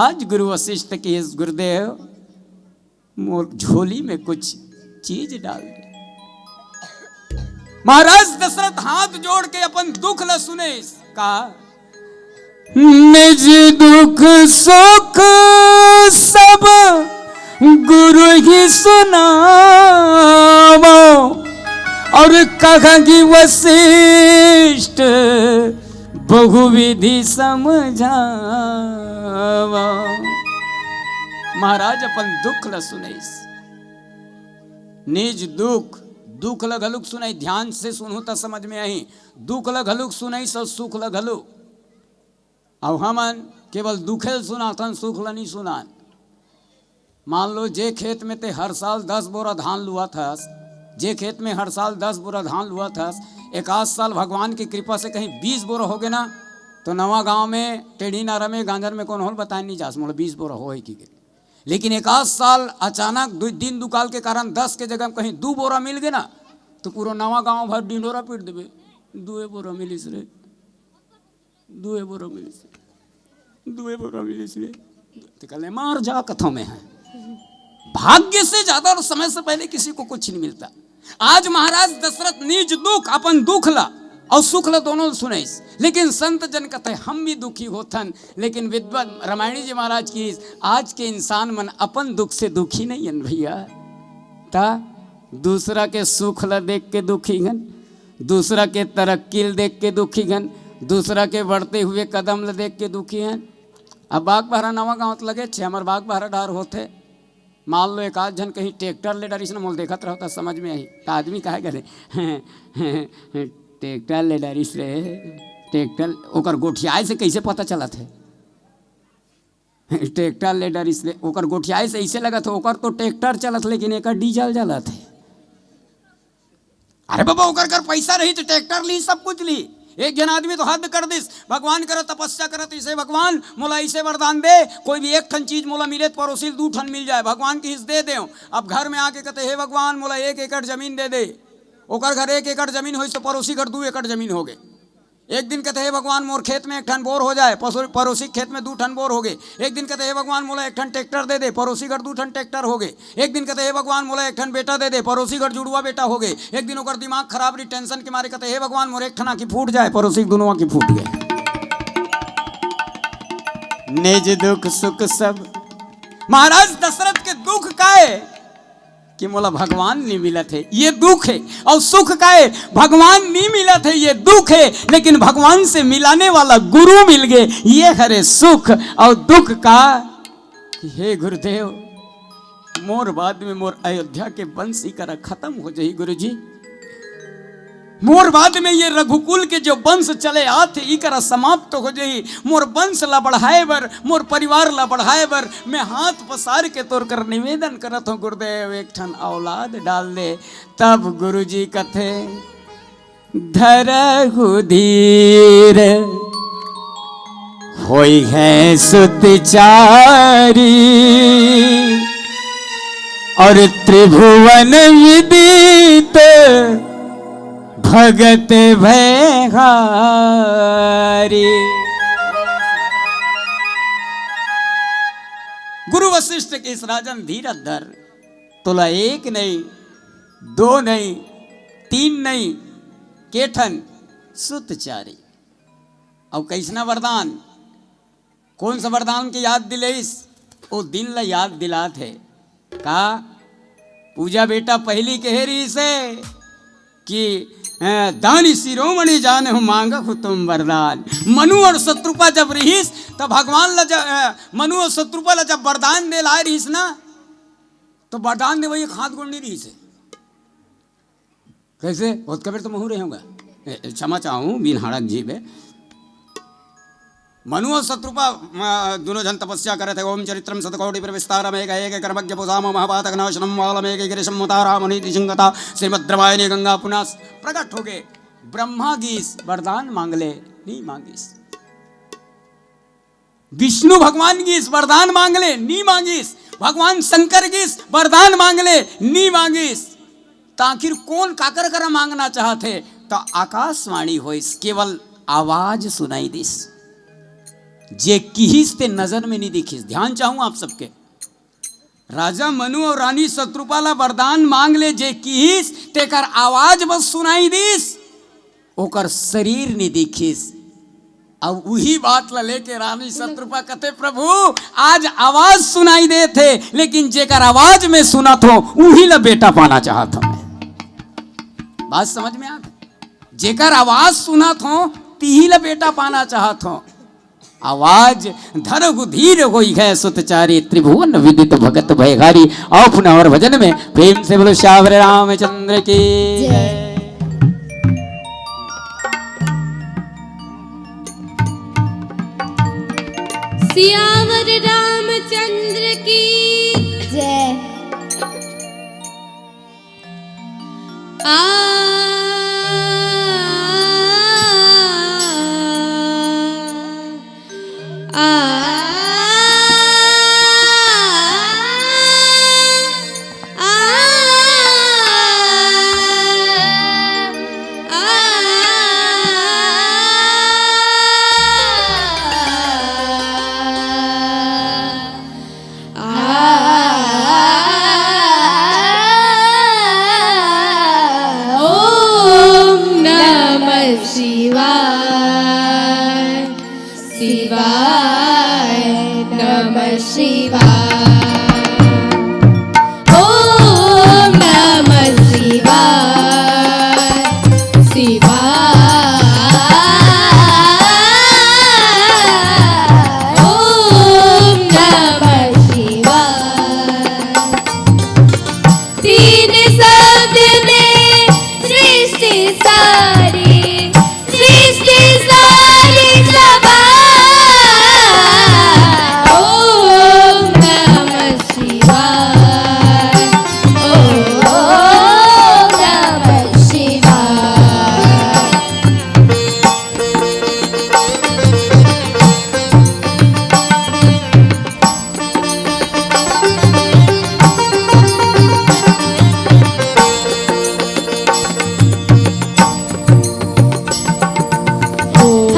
आज गुरु वशिष्ठ कहिस, "गुरुदेव, मोर झोली में कुछ चीज डाल दे।" महाराज दशरथ हाथ जोड़ के अपन दुख ल सुने, का, "निज दुख सुख सब गुरु ही सुनावो, और कहा कि वशिष्ठ बहुविधि समझावा। महाराज अपन दुख ल सुनइस। निज दुख, दुख ल घलुक सुनइस, ध्यान से सुनहू त समझ में आही। दुख ल घलुक सुनइस अउ सुख ल घलुक। अउ हमन केवल दुखे ल सुनाथन, सुख ल नइ सुनान। मान लो, जे खेत में ते हर साल दस बोरा धान लुवत हस, जे खेत में हर साल दस बोरा धान लुवत हस, एकाध साल भगवान की कृपा से कहीं बीस बोरा होगे ना, तो नवा गांव में, टेढ़ी नारा में, गांजर में कोनो ल बताए नइ जास, मोला बीस बोरा होय कि गे। लेकिन एकाध साल अचानक दू दिन दुकाल के कारण दस के जगह में कहीं दू बोरा मिल गे ना, तो पूरा नवा गांव भर डिंडोरा पीट देबे, "दुए बोरा मिलिस रे, दुए बोरा मिलिस रे, दुए बोरा मिलिस रे।" ते कहले, "मार जा कथों में है।" भाग्य से ज्यादा और समय से पहले किसी को कुछ नहीं मिलता। आज महाराज दशरथ निज दुख, अपन दुख ला अउ सुख ला दोनों सुनइस, लेकिन संत जन कथे, "हम भी दुखी होथन।" लेकिन विद्वान रामायणी जी महाराज की, आज के इंसान मन अपन दुख से दुखी नइ हन भइया, त दूसरा के सुख ला देख के दुखी हन, दूसरा के तरक्की ला देख के दुखी हन, दूसरा के बढ़ते हुए कदम ला देख के दुखी हन। अब बागबाहरा नवा गांव त लगेच हे, हमर बागबाहरा डहर होथे। मान लो, एकाध झन कहीं ट्रैक्टर ले डरिस न, मोला देखत रहो त समझ में आही, त आदमी काहे करे, "ट्रैक्टर ले डरिस रे, ट्रैक्टर।" ओकर गोठियाए से कइसे पता चलत हे? ट्रैक्टर ले डरिस रे, ओकर गोठियाए से अइसे लगत हे, ओकर तो ट्रैक्टर चलत, लेकिन एकर डीजल जलत हे। अरे बाबा, ओकर कर पइसा रही त ट्रैक्टर ली, सब कुछ ली। एक झन आदमी तो हद कर दिस, भगवान करा तपस्या करत, "इसे भगवान मोला अइसे वरदान दे, कोई भी एक ठन चीज मोला मिले त परोसी ल दू ठन मिल जाए।" भगवान किहिस दे देंव। अब घर में आके कथे, "हे भगवान, मोला एक एकड़ जमीन दे दे।" ओकर घर एक एकड़ जमीन होइस त परोसी घर दू एकड़ जमीन होगे। एक दिन कथे, "हे भगवान, मोर खेत में एक ठन बोर हो जाए।" पसो-, परोसी खेत में दू ठन बोर होगे। एक दिन कथे, "हे भगवान, मोला एक ठन ट्रैक्टर दे दे।" परोसी घर दू ठन ट्रैक्टर होगे। एक दिन कथे, "हे भगवान, मोला एक ठन बेटा दे दे।" परोसी घर जुड़वा बेटा होगे। एक दिन ओकर दिमाग खराब रही, टेंशन के मारे कथे, "हे भगवान, मोर एक ठन आँखी फूट जाए।" परोसी के दुनों आँखी फूट गे। निज दुख सुख सब। महाराज दशरथ के दुख काय कि मोला भगवान नइ मिलत हे, ये दुख हे। अउ सुख काय, भगवान नइ मिलत हे, ये दुख हे। लेकिन भगवान से मिलाने वाला गुरु मिल गे, ये हरे सुख। अउ दुख का कि हे गुरुदेव, मोर बाद में मोर अयोध्या के वंश इकरा खतम हो जाही गुरुजी। मोर बाद में ये रघुकुल के जो वंश चले आत हे, इकरा समाप्त हो जाही। मोर वंश ला बढ़ाए बर, मोर परिवार ला बढ़ाए बर मैं हाथ पसार के तोर कर निवेदन करत हूँ गुरुदेव, एक ठन औलाद डाल दे। तब गुरुजी कथे, धरहु धीर होई है सुत चारी, और त्रिभुवन विदित भगत भयहारी। गुरु वशिष्ठ के इस राजन धीरज धर, तोला एक नहीं, दो नहीं, तीन नहीं, के ठन सुत चारी। अउ कइसना वरदान, कौन सा वरदान के याद दिलइस? ओ दिन ला याद दिलात हे। का पूजा बेटा पहिली कहे रहिस हे कि, "अ, दानी शिरोमणि जानहु मांगहु तुम वरदान।" मनु अउ शत्रुपा जब रहिस, त भगवान ला ज-, अ, मनु अउ शत्रुपा ला जब वरदान दे लाए रहिस ना, तो वरदान देवइया के हाथ गोड़ नइ रहिस हे। कइसे? ओतका बेर तो महूँ रहे हँव गा। ए, ए, क्षमा चाहूँ, बिन हाड़क जीव हे। मनु अउ शत्रुपा, अ, दुनों झन तपस्या करत हे। ओम चरित्रम शतकोटि प्रविस्तारम एक एक कर्मज्ञ पुषाम महापातक नाशनम वाल्मीकि गिरिशम मुताराम नीति संगता श्रीमद् रामायणी गंगा पुनास प्रकट होगे। ब्रह्मा गीस वरदान मांगले, नइ मांगिस। विष्णु भगवान गीस वरदान मांगले, नइ मांगिस। भगवान शंकर गीस वरदान मांगले, नइ मांगिस। त आखिर कोन काकर करा मांगना चाहत हे? त आकाशवाणी होइस, केवल आवाज सुनाई दिस। जे किहिस ते नजर में नइ दिखिस। ध्यान चाहूं आप सबके, राजा मनु अउ रानी शत्रुपा ला वरदान मांग ले जे किहिस, तेकर आवाज बस सुनाई दिस, ओकर शरीर नइ दिखिस। अब उही बात ला लेके रानी शत्रुपा कथे, "प्रभु, आज आवाज सुनाई देत हे, लेकिन जेकर आवाज मैं सुनत हों, उही ला बेटा पाना चाहत हों मैं।" बात समझ में आत हे? जेकर आवाज सुनत हों, तिही ला बेटा पाना चाहत हों। आवाज धरहु धीर होई है सुतचारी, त्रिभुवन विदित भगत भयहारी। आओ पुनः हमर भजन में प्रेम से बोलो सियावर रामचंद्र की जय। सियावर रामचंद्र की जय। आ, आ, आ, आ, आ, ओम नमः शिवाय, शिवाय नमः शिवाय। ओम नमः शिवाय, शिवाय। ओम नमः शिवाय। तीन शब्द में सृष्टि सारी, सृष्टि सारी सवार। ओम नमः शिवाय, ओम नमः शिवाय।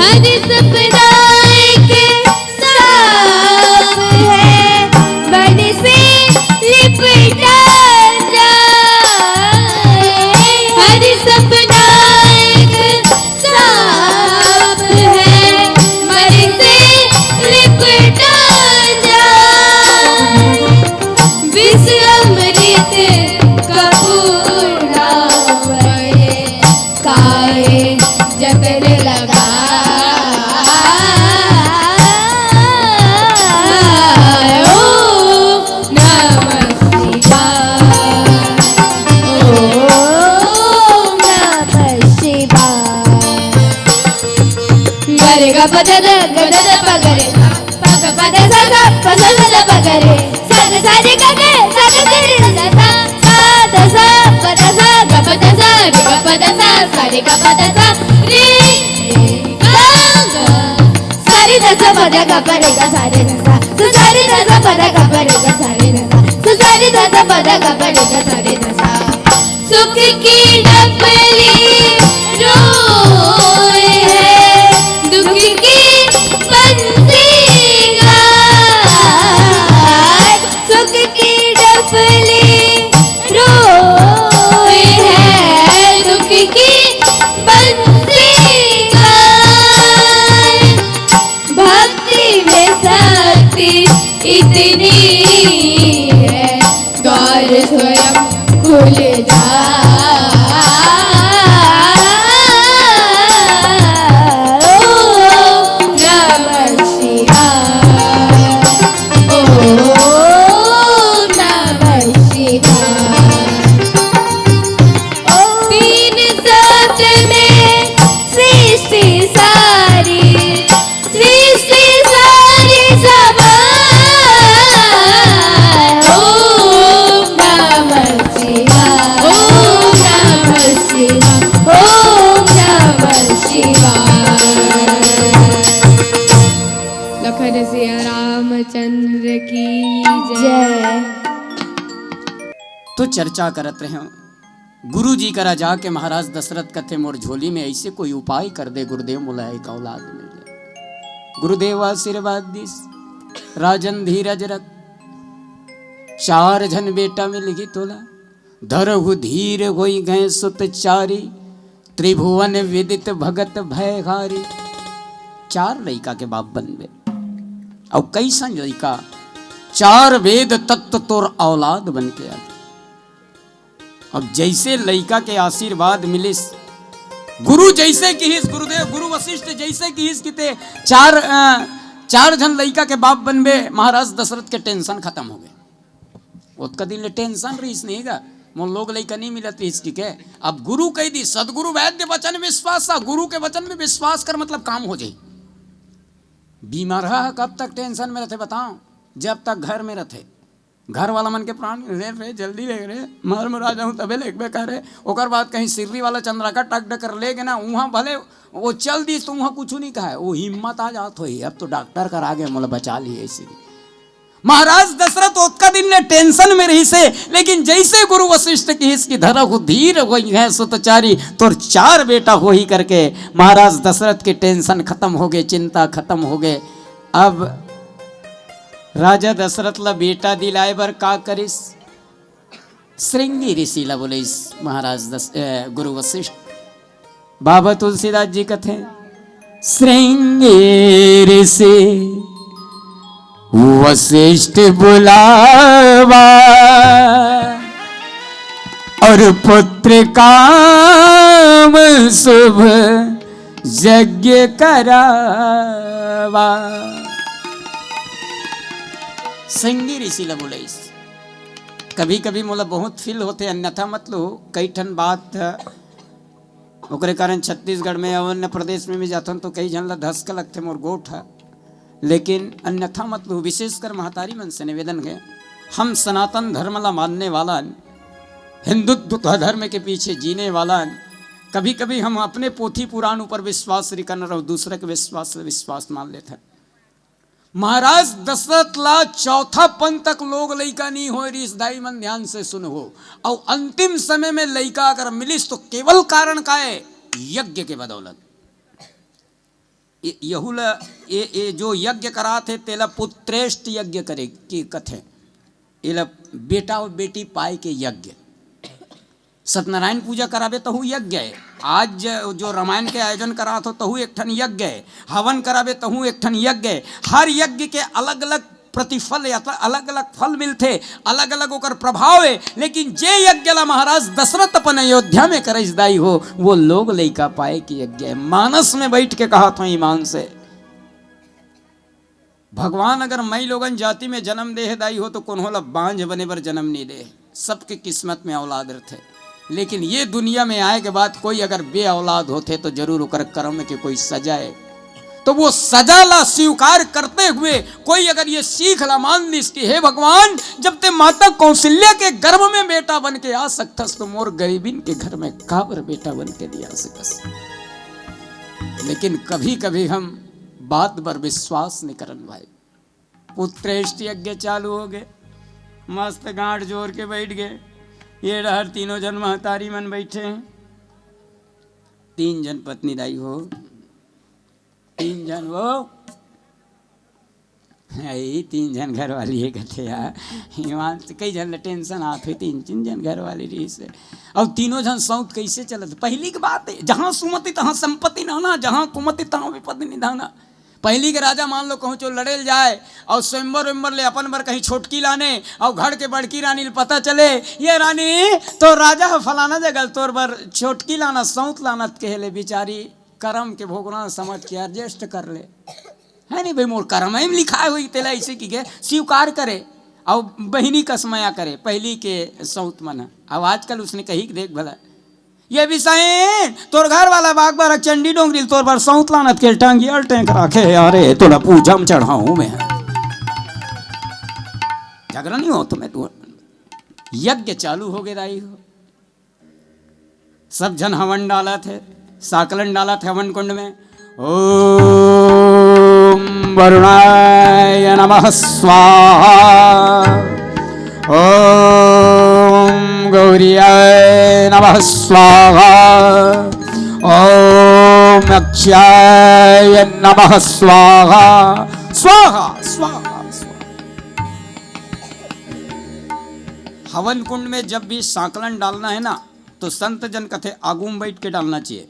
हर सपना एक सांप है, बन से लिपटा जाए। हर सपना एक सांप है, बन से लिपटा जाए। विष अमृत कपूर ना पड़े, काहे जतन लगा। ओम नमः शिवाय, ओम नमः शिवाय। ग रे ग प ध ध ग ध ध प ग रे सा, प ग प ध सा सा प सा सा सा प ग रे, सा ग सा रे ग ग सा ग ग रे सा सा, सा ध सा प ध सा ग प ध सा रे ग प ध सा, सा रे ग प ध सा, रे रे ग ग, सा रे ध सा प ध ग प रे ग सा रे ध सा, सा सा रे ध सा प ध ग प रे ग सा रे ध सा, सा सा रे ध सा प ध ग प रे ग सा रे ध सा। सुख की डपली रोए है, दुख की बंसी गाए। सुख की डपली रोए है, दुख की बंसी गाए। भक्ति में शक्ति इतनी है, द्वार स्वयं खुल जाए। ओम नमः शिवाय, ओम नमः शिवाय। तीन शब्द में सृष्टि सारी, सृष्टि सारी सवार। ओम नमः शिवाय, ओम नमः शिवाय, ओम नमः शिवाय। लखन सिया रामचंद्र की जय। जय। तो चर्चा करत रहे हूँ। गुरु जी करा जाके महाराज दशरथ कथे, "मोर झोली में ऐसे कोई उपाय कर दे गुरुदेव, मोला एक औलाद मिल जाए।" गुरुदेव आशीर्वाद दिस, "राजन धीरज रख, चार झन बेटा मिलही तोला, धरहु धीर होई गए सुत चारी, त्रिभुवन विदित भगत भयहारी।" चार लइका के बाप बनबे, अउ कइसन लइका, चार वेद तत्व तोर औलाद बन के आ। अब जइसे लइका के आशीर्वाद मिलिस, गुरु जैसे किहिस गुरुदेव, गुरु वशिष्ठ जैसे किहिस किते चार, अ, चार झन लइका के बाप बनबे, महाराज दशरथ के टेंशन खत्म हो गए। ओतका दिन ले टेंशन रहिस नहीं गा, मोर लोग लइका नहीं मिलत रहिस कि के। अब गुरु कह दी, सदगुरु वैद्य वचन विश्वास, गुरु के वचन में विश्वास कर, मतलब काम हो जाई। बीमार ह कब तक टेंशन में रहते बताओ? जब तक घर में रहते। घर वाला मन के प्राण, "रे, रे, जल्दी ले रे, मर मुरा जाऊं तबे लेगबे करे।" ओकर बाद कहीं सिर्री वाला चंद्रा का टक डकर ले गे ना, उहाँ भले वो चल दिस तो उहाँ कुछ नहीं कहा है, वो हिम्मत आ जात होही, "अब तो डॉक्टर करा गे, मोला बचा ली ऐसी।" महाराज दशरथ ओतका दिन ले टेंशन में रहिस हे, लेकिन जैसे गुरु वशिष्ठ किहिस कि "धरहु धीर होइहैं सुतचारी", तोर चार बेटा होही करके महाराज दशरथ के टेंशन खत्म हो गए, चिंता खत्म हो गए। अब राजा दशरथ ला बेटा दिलाए बर का करिस? श्रृंगी ऋषि ला बोलिस महाराज दस-, ए, गुरु वशिष्ठ। बाबा तुलसीदास जी कथे, "श्रृंगी ऋषि वशिष्ठ बुलावा, और पुत्र काम शुभ यज्ञ करावा।" श्रृंगी ऋषि ला बोलिस। कभी-कभी मोला बहुत फील होथे, अन्यथा मत लो, कई ठन बात ओकरे कारण छत्तीसगढ़ में अउ अन्य प्रदेश में भी जाथन तो कई झन ला धसका लगथे मोर गोठ ह, लेकिन अन्यथा मत लो, विशेषकर महतारी मन से निवेदन हे, हम सनातन धर्म ला मानने वाला हन, हिंदुत्व धर्म के पीछे जीने वाला हन। कभी-कभी हम अपने पोथी पुराण ऊपर विश्वास नहीं करना रहो, दूसरे के विश्वास से विश्वास मान लेथन। महाराज दशरथ ला चौथा पन तक लोग लइका नहीं होए रिस, दाई मन ध्यान से सुनहो। अउ अंतिम समय में लइका अगर मिलिस तो केवल कारण का है? यज्ञ के बदौलत। ये, यहू ला, ये, ये जो यज्ञ करात हे तेला पुत्रेष्ट यज्ञ करे के कथे। एला बेटा और बेटी पाए के यज्ञ। सत्यनारायण पूजा कराबे तहू यज्ञ है। आज ज-, जो रामायण के आयोजन करात हो तहू एक ठन यज्ञ है। हवन कराबे तहू एक ठन यज्ञ है। हर यज्ञ के अलग-अलग प्रतिफल या त अलग-अलग फल मिलथे, अलग-अलग ओकर प्रभाव है। लेकिन जे यज्ञ ला महाराज दशरथ अपन अयोध्या में करइस दाई हो, वो लोग लइका पाए के यज्ञ है। मानस में बैठ के कहत हो ईमान से, भगवान अगर मई लोगन जाति में जन्म दे हे दाई हो, तो कोनो ला बांझ बने बर जन्म नहीं दे हे। सबके किस्मत में औलाद रथे, लेकिन ये दुनिया में आए के बाद कोई अगर बे औलाद होथे, तो जरूर ओकर कर्म के कोई सजा है। तो वो सजा ला स्वीकार करते हुए कोई अगर ये सीख ला मान लिस कि हे भगवान, जब ते माता कौशल्या के गर्भ में बेटा बन के आ सकथस, तो मोर गरीबिन के घर में काबर बेटा बन के नहीं आ सकस? लेकिन कभी-कभी हम बात बर विश्वास नहीं करन भाई। पुत्रेष्ट यज्ञ चालू हो गए, मस्त गांठ जोर के बैठ गए। ये डहर तीनों जन महतारी मन बैठे हैं, तीन जन पत्नी दाई हो, तीन जन वो, यही तीन जन घर वाली है कहते यार। ईमान से कई जन ला टेंशन आत हुई, तीन तीन जन घर वाली रही से। अब तीनों जन सौत कैसे चलत? पहली की बात है, जहां सुमति तहां संपत्ति नाना, जहां कुमति तहां विपत्ति निधाना। पहली के राजा मान लो कहूँ चो लड़ेल जाए और स्वयंवर वेम्बर ले अपन बर कहीं छोटकी लाने और घर के बड़की रानी ले पता चले, "ये रानी, तो राजा ह फलाना जगह तोर बर छोटकी लाना, सौत लाना," त कहे ले बिचारी करम के भोगना समझ के एडजस्ट कर ले। है नहीं भाई, मोर करम में लिखाए हुई तेला ऐसे की के स्वीकार करे और बहिनी कस मया करे पहली के सौत मन ह। अब आजकल उसने कही कि देख भला, "ये बिसाइन, तोर घर वाला बाग बारा चंडी डोंगरी तोर बर सौत लानत के टांगिया टेंक राखे हे, अरे तोला पूजा में चढ़ाऊं मैं।" झगड़ा नहीं हो तुम्हें तू। यज्ञ चालू हो गए दाई हो, सब झन हवन डालत हे, साकलन डालत हे हवन कुंड में। ओम वरुणाय नमः स्वाहा। ओम गौरियाय नमः स्वाहा। ओम अक्षयाय नमः स्वाहा। स्वाहा, स्वाहा, स्वाहा। हवन कुंड में जब भी सांकलन डालना है ना, तो संत जन कथे आगू में बैठ के डालना चाहिए,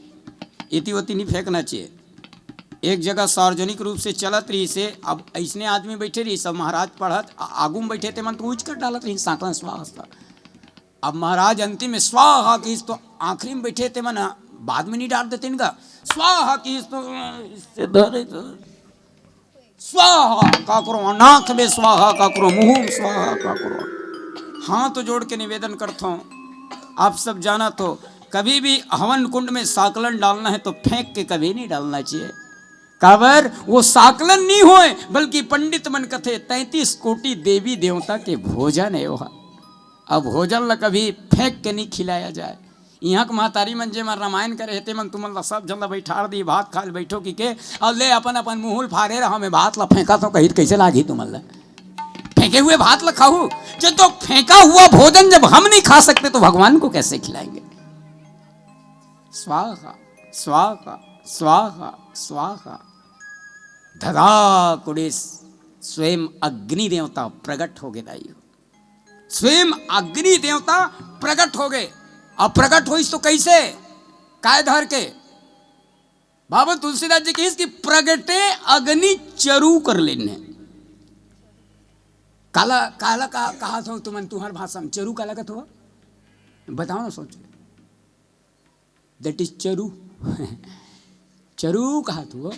इति ओति नहीं फेंकना चाहिए। एक जगह सार्वजनिक रूप से चलत रही से, अब ऐसने आदमी बैठे रही, सब महाराज पढ़त, आ-, आगू में बैठे ते मन तो ऊंच कर डालत रही सांकलन स्वाहा। अब महाराज अंतिम में स्वाहा किस तो आखिरी में बैठे ते मन ह, बाद में नहीं डाल देते इनका। स्वाहा की तो इससे धरे तो स्वाहा का करो, नाक में स्वाहा का करो, मुंह में स्वाहा का करो। हाथ जोड़ के निवेदन करता हूँ, आप सब जाना तो, कभी भी हवन कुंड में साकलन डालना है तो फेंक के कभी नहीं डालना चाहिए। काबर वो साकलन नहीं होए, बल्कि पंडित मन कथे तैंतीस कोटि देवी देवता के भोजन है वो। अब भोजन ला कभी फेंक के नहीं खिलाया जाए। इहाँ के महतारी मन जे मन रामायण करे हे, ते मन तुमन ला सब झन ला बैठार दी, भात खाए ल बैठो कि के, अउ ले अपन अपन मुँह ल फारे रहा, मैं भात ला फेंका तो कही, कैसे लागी तुमन ला? फेंके हुए भात ला खाहू? जब तो फेंका हुआ भोजन जब हम नहीं खा सकते तो भगवान को कैसे खिलाएंगे? स्वाहा, स्वाहा, स्वाहा, स्वाहा। धदा कुड़िस, स्वयं अग्नि देवता प्रकट हो गए दाई हो। स्वयं अग्नि देवता प्रकट हो गए। अब प्रकट होइस तो कैसे? काय धर के? बाबा तुलसीदास जी कहिस कि प्रगटे अग्नि चरु कर लेने। काला, काला का, कहा थो तुमन तुहर भाषा में चरु काला कथो? बताओ ना, सोच। That is चरु। चरु कहा थो।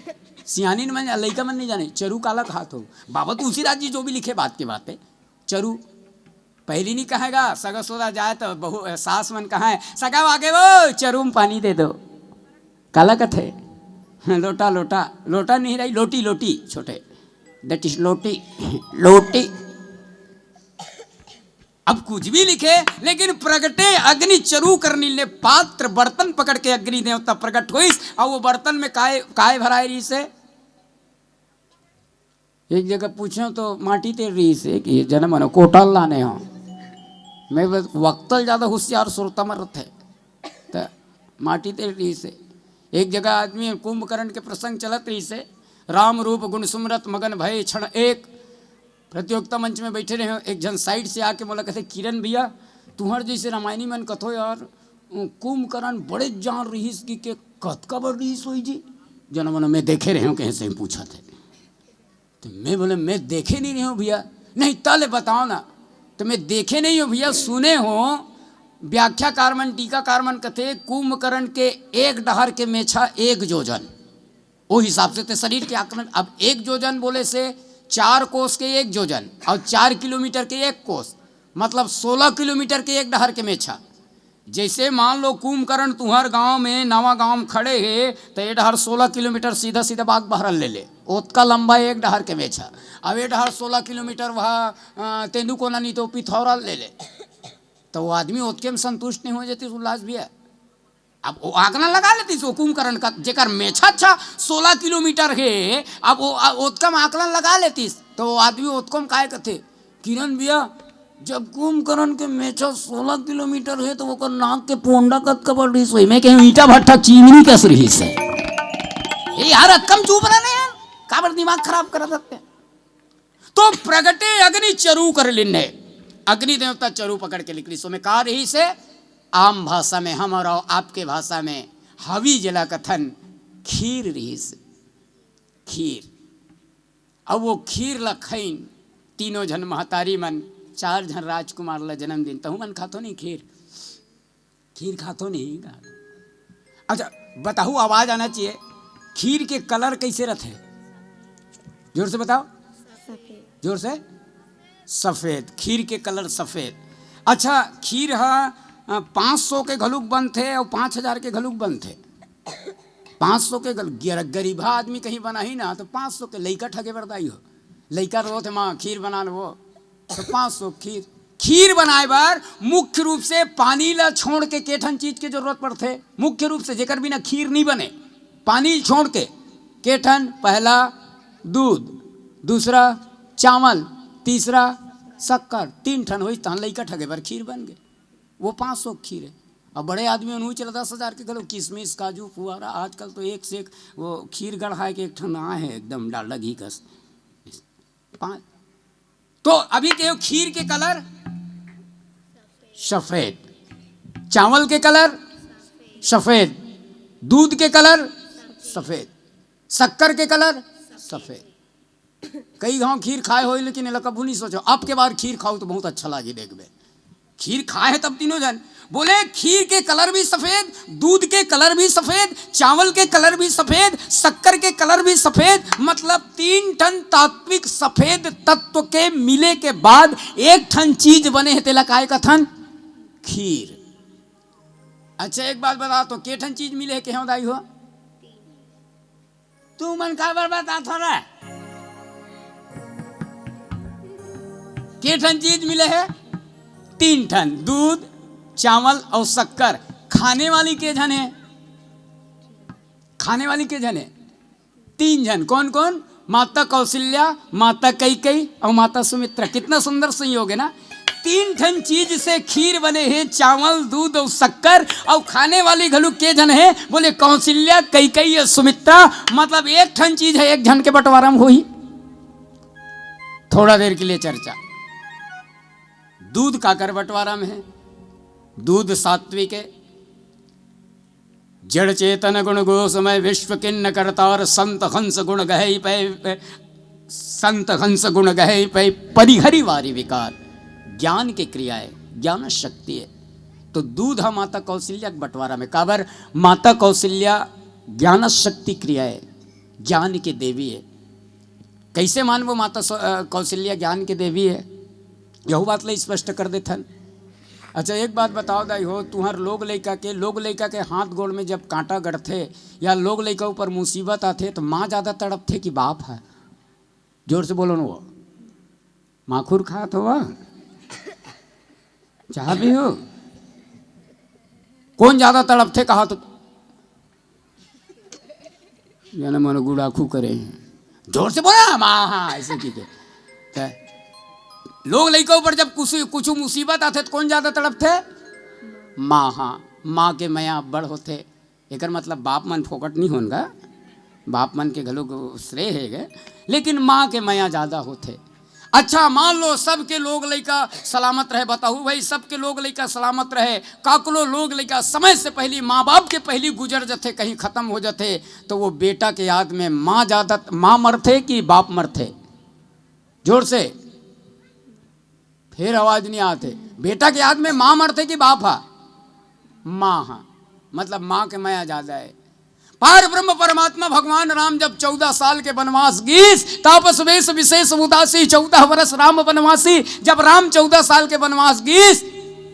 सियानी मन, लइका मन नहीं जाने, चरु काला कहा थो। बाबा तुलसीदास जी जो भी लिखे, बात के बात है। चरु पहली नहीं कहेगा, सगा सोदा जाए तो बहू, सास मन कहा है, "सगा आगे वो, चरु में पानी दे दो।" काला कथे? लोटा, लोटा, लोटा नहीं रही, लोटी, लोटी, छोटे। That is लोटी, लोटी। अब कुछ भी लिखे, लेकिन प्रगटे अग्नि चरु कर लीने, पात्र बर्तन पकड़ के अग्नि देवता प्रकट होइस, और वो बर्तन में काय, काय भराए रहिस हे? एक जगह पूछो तो माटी तेल रहिस हे कि ये जनम मनो कोटा ल लाने हो। मैं बस वक्ता ल ज्यादा होशियार श्रोता मन रथे। त माटी तेल रहिस हे। एक जगह आदमी कुंभकर्ण के प्रसंग चलत रहिस हे। राम रूप गुण सुमरत मगन भय क्षण एक। प्रतियोगिता मंच में बैठे रहे हो, एक झन side से आके मोला कथे, "किरण भैया, तुहर जैसे रामायणी मन कथो यार, कुंभकर्ण बड़े जान रहिस कि के कतका बड़ रहिस होही जी?" जनम मनो मैं देखे रहे हो, कहीं से ही पूछत हे। तो मैं बोले, "मैं देखे नहीं रहे हूँ भैया।" "नहीं, तले बताओ ना।" तो मैं देखे नहीं हूँ भैया, सुने हो, व्याख्याकार मन, टीकाकार मन कथे, "कुंभकर्ण के एक डहर के मेछा एक जोजन।" वो हिसाब से ते शरीर के आकलन। अब एक जोजन बोले से चार कोस के एक जोजन और चार किलोमीटर के एक कोस, मतलब सोलह किलोमीटर के एक डहर के मेछा। जैसे मान लो कुंभकर्ण तुहर गांव में, नवा गांव में खड़े हे, तो ये डहर सोलह किलोमीटर सीधा सीधा बाग बहरल ले ले, ओतका लंबा एक डहर के मेछा। अब ये डहर सोलह किलोमीटर वह, अ, तेंदुकोना नहीं तो पिथौरा ले ले, तो वो आदमी ओतके में संतुष्ट नहीं हो जाती उल्लास भैया। अब वो आकलन लगा लेतिस, वो कुंभकर्ण का, जेकर मेछा अच्छा सोलह किलोमीटर हे, अब वो, आ, ओतका में आकलन लगा लेतिस, तो वो आदमी ओतको में काय कथे, "किरण भैया, जब कुंभकर्ण के मेछा सोलह किलोमीटर हे, तो ओकर नाक के पोंडा कतका बड़ रहिस होही?" मैं कहूँ, "ईंटा भट्ठा चिमनी कस रहिस हे।" ए यार, अतका में चुप रहना यार, काबर दिमाग खराब करत हते? तो प्रगटे अग्नि चरु कर लिन्ने, अग्नि देवता चरु पकड़ के निकलिस। ओमे का रहिस हे? आम भाषा में, हमर अउ आपके भाषा में हवी जेला कथन, खीर रहिस हे, खीर। अब वो खीर ला खइन तीनों झन महतारी मन, चार झन राजकुमार ला जन्म दिन। तहु मन खाथो नहीं खीर? खीर खाथो नहीं का? अच्छा, बताहू, आवाज आना चाहिए। खीर के colour कैसे रथे? जोर से बताओ। सफेद। जोर से। सफेद। खीर के colour सफेद। अच्छा, खीर ह, अ, पाँच सौ के घलुक बनथे और पाँच हजार के घलुक बनथे। पाँच सौ के घल-, गर-, गरीबा आदमी कहीं बनाही ना, तो पाँच सौ के लइका ठगे बरदाई हो। लइका रोत हे, "माँ, खीर बना न वो।" तो पाँच सौ खीर। खीर बनाए बर मुख्य रूप से पानी ला छोड़ के के ठन चीज के जरूरत पड़थे। मुख्य रूप से जेकर बिना खीर नहीं बने, पानी छोड़ के के ठन, पहला दूध, दूसरा चावल, तीसरा शक्कर, तीन ठन होइस तहन लइका ठगे बर खीर बन गे। वो पाँच सौ खीर हे। अब बड़े आदमी मन उही चला दस हजार के घलो किशमिश, काजू, फुआरा, आजकल तो एक से एक वो खीर गढ़ाए के एक ठन आए हे एकदम डालडा घी कस। पाँच। तो अभी के खीर के colour सफेद, चावल के colour सफेद, दूध के colour सफेद, शक्कर के colour सफेद। कई घांव खीर खाए होई, लेकिन एला कभू नहीं सोचो, अब के बार खीर खाओ तो बहुत अच्छा लागी, देखबे। खीर खाए हे तब तीनों झन। बोले, खीर के कलर भी सफेद, दूध के कलर भी सफेद, चावल के कलर भी सफेद, शक्कर के कलर भी सफेद, मतलब तीन ठन तात्विक सफेद तत्व के मिले के बाद एक ठन चीज बने हे, तेला काय कथन? खीर। अच्छा, एक बात बता तो, के ठन चीज मिले हे, कहे हो दाई हो? तुमन काबर बतात हो रे? के ठन चीज मिले हे? तीन ठन, दूध, चावल अउ शक्कर। खाने वाली के झन हे? खाने वाली के झन हे? तीन झन। कौन कौन? माता कौशल्या, माता कैकई अउ माता सुमित्रा। कितना सुंदर संयोग हे ना। तीन ठन चीज से खीर बने हे, चावल, दूध अउ शक्कर। अउ खाने वाली घलो के झन हे? बोले कौशल्या, कैकई अउ सुमित्रा। मतलब एक ठन चीज हे, एक झन के बंटवारा में होही। थोड़ा देर के लिए चर्चा। दूध काकर बंटवारा में हे? दूध सात्विक हे। जड़ चेतन गुण गोसमय विश्व किन्न करतार, संत हंस गुण गहै पै, संत हंस गुण गहै पै, परिहरि वारी विकार। ज्ञान के क्रिया हे, ज्ञान शक्ति हे। तो दूध ह माता कौशल्या के बंटवारा में। काबर? माता कौशल्या ज्ञान शक्ति क्रिया हे, ज्ञान के देवी हे। कैसे मानबो माता सौ-, अ, कौशल्या ज्ञान के देवी हे? यहू बात ला स्पष्ट कर देथन। अच्छा, एक बात बताओ दाई हो, तुहर लोग लइका के, लोग लइका के हाथ गोड़ में जब कांटा गड़थे या लोग लइका ऊपर मुसीबत आथे, तो माँ ज्यादा तड़पथे कि बाप ह? जोर से बोलो न वो। माखुर खात हो, चाह भी हो, कौन ज्यादा तड़पथे कहा तो? जाने मन गुड़ाखू करे हैं। जोर से बोला, माँ, हाँ, ऐसे की के। त लोग लइका ऊपर जब कुछ, कुछ मुसीबत आथे, तो कौन ज्यादा तड़पथे? माँ, हाँ। माँ के मया अब्बड़ होथे। एकर मतलब बाप मन फोकट नहीं होन गा, बाप मन के घलो श्रेय हे गे, लेकिन माँ के मया ज्यादा होथे। अच्छा, मान लो सबके लोग लइका सलामत रहे, बताहू भाई, सबके लोग लइका सलामत रहे, काकलो लोग लइका समय से पहली, माँ बाप के पहली गुजर जथे, कहीं खत्म हो जथे, तो वो बेटा के याद में माँ ज्यादा, माँ मरथे कि बाप मरथे? जोर से, फिर आवाज नहीं आते। बेटा के याद में माँ मरथे कि बाप हा? माँ हा। मतलब माँ के मया ज्यादा हे। पार ब्रह्म परमात्मा भगवान राम जब चौदह साल के वनवास गीस, तापस वेश विशेष उदासी, चौदह वर्ष राम वनवासी। जब राम चौदह साल के वनवास गीस,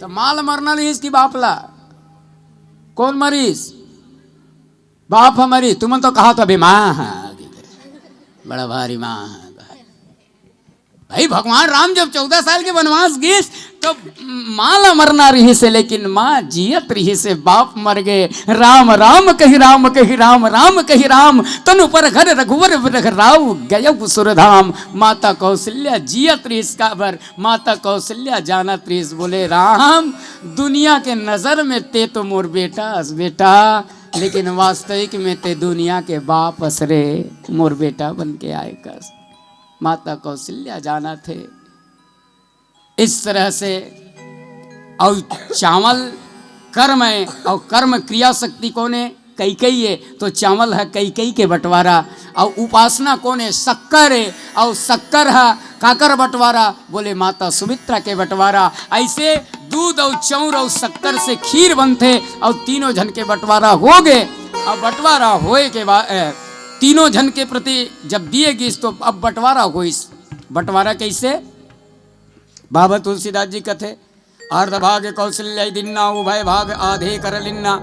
तो माँ ला मरना रहीस कि बाप ला? कौन मरीस? बाप ह मरीस। तुमन तो कहा तो अभी माँ हा, बड़ा भारी माँ हा। भाई, भगवान राम जब चौदह साल के वनवास गीस, तो माँ ला मरना रहीस हे, लेकिन माँ जियत रहीस हे, बाप मर गे। राम राम कहि राम कहि राम राम कहि राम, तनु पर घर रघुवर बिरह लाउ गयउ सुरधाम। माता कौशल्या जियत रहीस, काबर? माता कौशल्या जानत रहीस, बोले, राम, दुनिया के नजर में ते तो मोर बेटा अस बेटा, लेकिन वास्तविक में ते दुनिया के बाप अस रे, मोर बेटा बन के आए कस। माता कौशल्या जानत हे। इस तरह से, अउ चावल कर्म हे, अउ कर्म क्रिया शक्ति कोन हे? कैकई हे। तो चावल हे कैकई के बंटवारा, अउ उपासना कोन हे? शक्कर हे। अउ शक्कर हे काकर बंटवारा? बोले माता सुमित्रा के बंटवारा। ऐसे दूध अउ चाउर अउ शक्कर से खीर बनथे, अउ तीनों झन के बंटवारा हो गे। अब बंटवारा होए के बाद, ए, तीनों झन के प्रति जब दिए गीस, तो अब बंटवारा होइस। बंटवारा कैसे? बाबा तुलसीदास जी कथे, अर्ध भाग कौशल्या दिन्ना, उभय भाग आधे कर लिन्ना।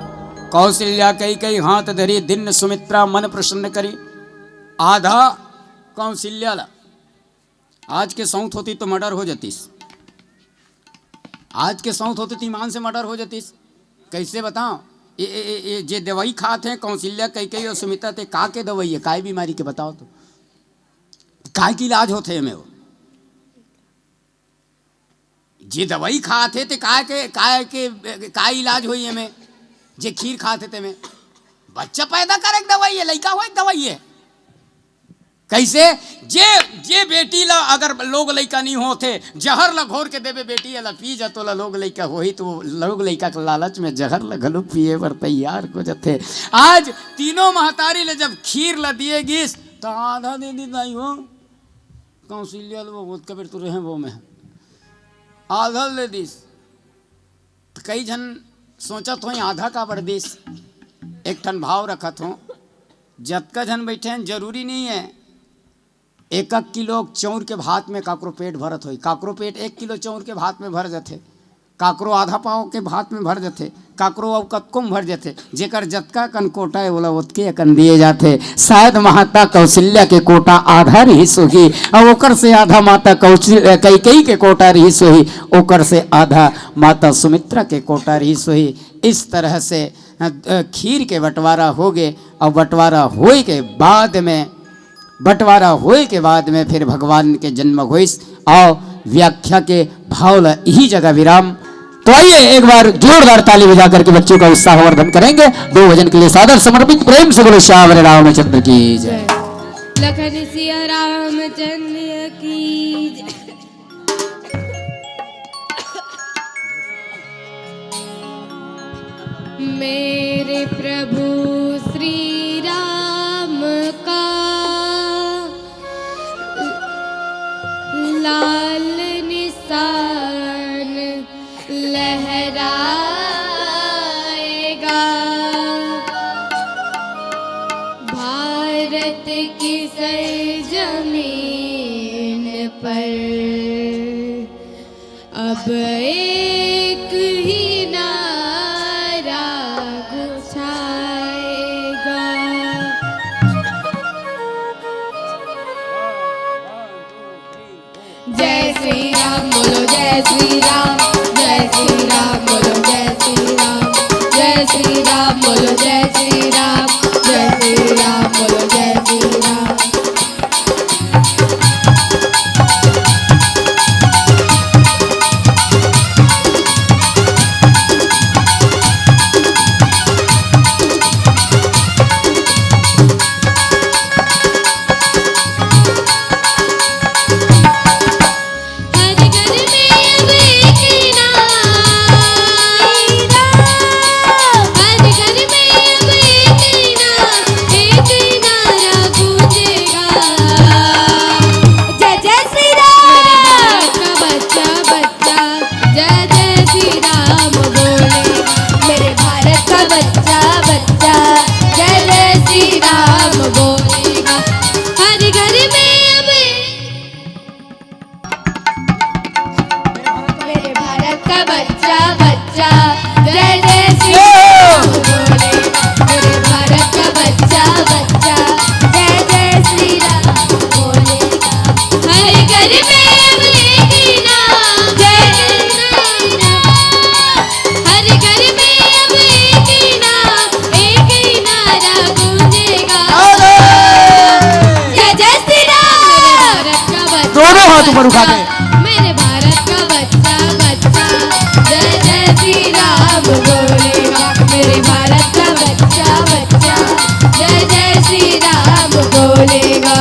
कौशल्या कैकई हाथ धरी, दिन्न सुमित्रा मन प्रसन्न करी। आधा कौशल्या ला। आज के सौत होती तो मर्डर हो जातीस। आज के सौत होती तो ईमान से मर्डर हो जातीस। कैसे बताओ? ये, ये, ये, ये जे दवाई खात हे कौशल्या, कैकई अउ सुमित्रा, ते का के दवाई हे? काय बीमारी के बताओ तो? काय के इलाज होथे एमे वो? जे दवाई खात हे ते काय के, काय के, काय इलाज होही एमे? जे खीर खात हे तेमे बच्चा पैदा करे के दवाई हे, लइका होए के दवाई हे। कैसे? जे, जे बेटी ला अगर लोग लइका नहीं होथे, जहर ला घोर के देबे, बेटी ला पी जा, तोला लोग लइका होही, तो वो लोग लइका के लालच में जहर ला घलो पिए बर तैयार हो जाथे। आज तीनों महतारी ले जब खीर ला दिए गीस, तो आधा दे दी दाई हो। कौशल्या ला वो बहुत कबीर तो रहे वो में आधा ले दीस। कई झन सोचत होही, आधा काबर दिस? एक ठन भाव रखत हों, जतका झन बइठे हन, जरूरी नइ हे एक एक किलो चउर के भात में काकरो पेट भरत होही। काकरो पेट एक किलो चउर के भात में भर जथे, काकरो आधा पाव के भात में भर जथे, काकरो अउ कतको में भर जथे। जेकर जतका अकन कोटा हे, ओला ओतके अकन दिए जाथे। शायद माता कौशल्या के कोटा आधा रिहिस होही, अउ ओकर से आधा माता कौशल-, कैकेयी के कोटा रिहिस होही, ओकर से आधा माता सुमित्रा के कोटा रिहिस होही। इस तरह से, अ, अ, खीर के बंटवारा होगे, अउ बंटवारा होए के बाद में, बंटवारा होए के बाद में फिर भगवान के जन्म होइस। अउ व्याख्या के भाव ला इही जगह विराम। तो आइए, एक बार जोरदार ताली बजा करके बच्चों का उत्साहवर्धन करेंगे। दो भजन के लिए सादर समर्पित, प्रेम से बोलो, श्यावर रामचंद्र की जय। लखन सिया रामचंद्र की जय। मेरे प्रभु श्री राम का लाल निशान लहराएगा। भारत की सरजमीन पर अब एक ही नारा गुंजाएगा। जय श्री राम बोलो, जय श्री राम, जय श्री राम बोलो, जय श्री राम, जय श्री राम बोलो, जय श्री राम, जय श्री राम बोलो, जय श्री राम। हर घर में अब एक नारा, हर घर में अब एक नारा, एक नारा गूंजेगा। जय जय श्री राम। मेरे भारत का बच्चा, बच्चा, जय जय श्री राम बोलेगा। मेरे भारत का बच्चा, बच्चा, जय जय श्री राम बोलेगा। हर घर में अब मेरे भारत का बच्चा, बच्चा, जय जय श्री राम बोलेगा। मेरे भारत का बच्चा, बच्चा, जय जय श्री राम बोलेगा। हर घर में अब एक ही नारा, जय जय श्री राम। हर घर में अब एक ही नारा, एक ही नारा गूंजेगा। जय जय श्री राम। मेरे भारत का बच्चा, दोनों हाथ ऊपर उठा के। मेरे भारत का बच्चा, बच्चा, जय जय श्री राम बोलेगा। मेरे भारत का बच्चा, बच्चा, जय जय श्री राम बोलेगा।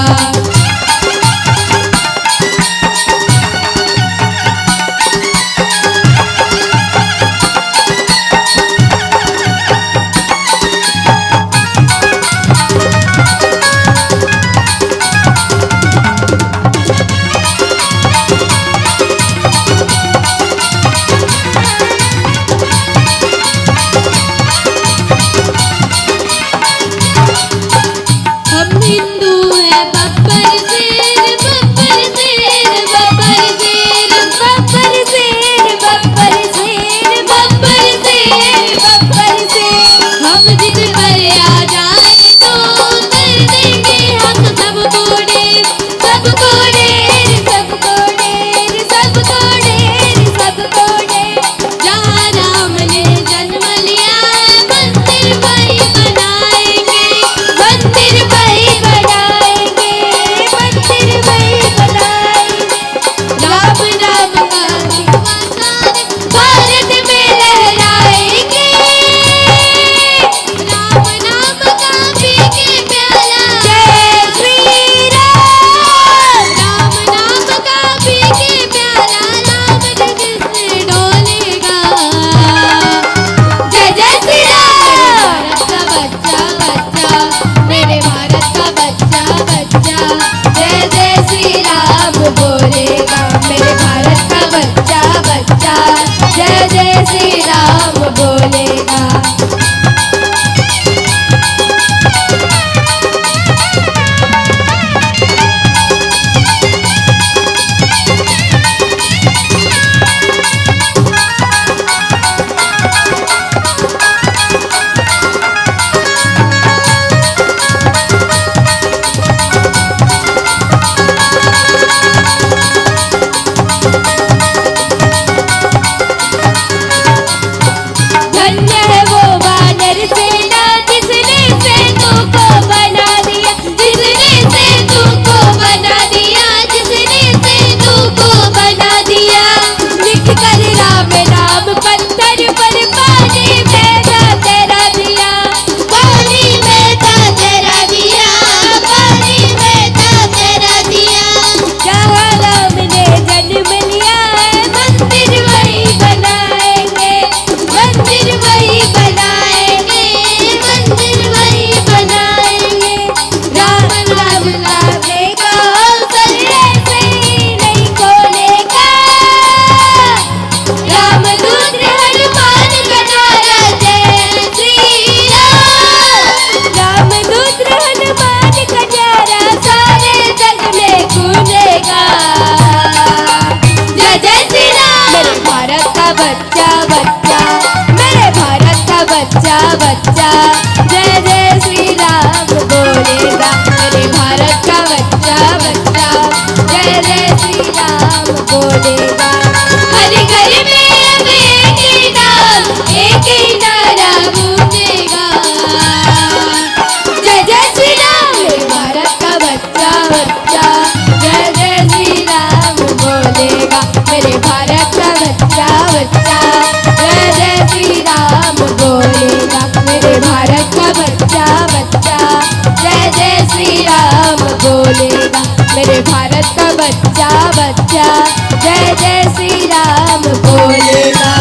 बच्चा बच्चा जय जय श्री राम बोलेगा।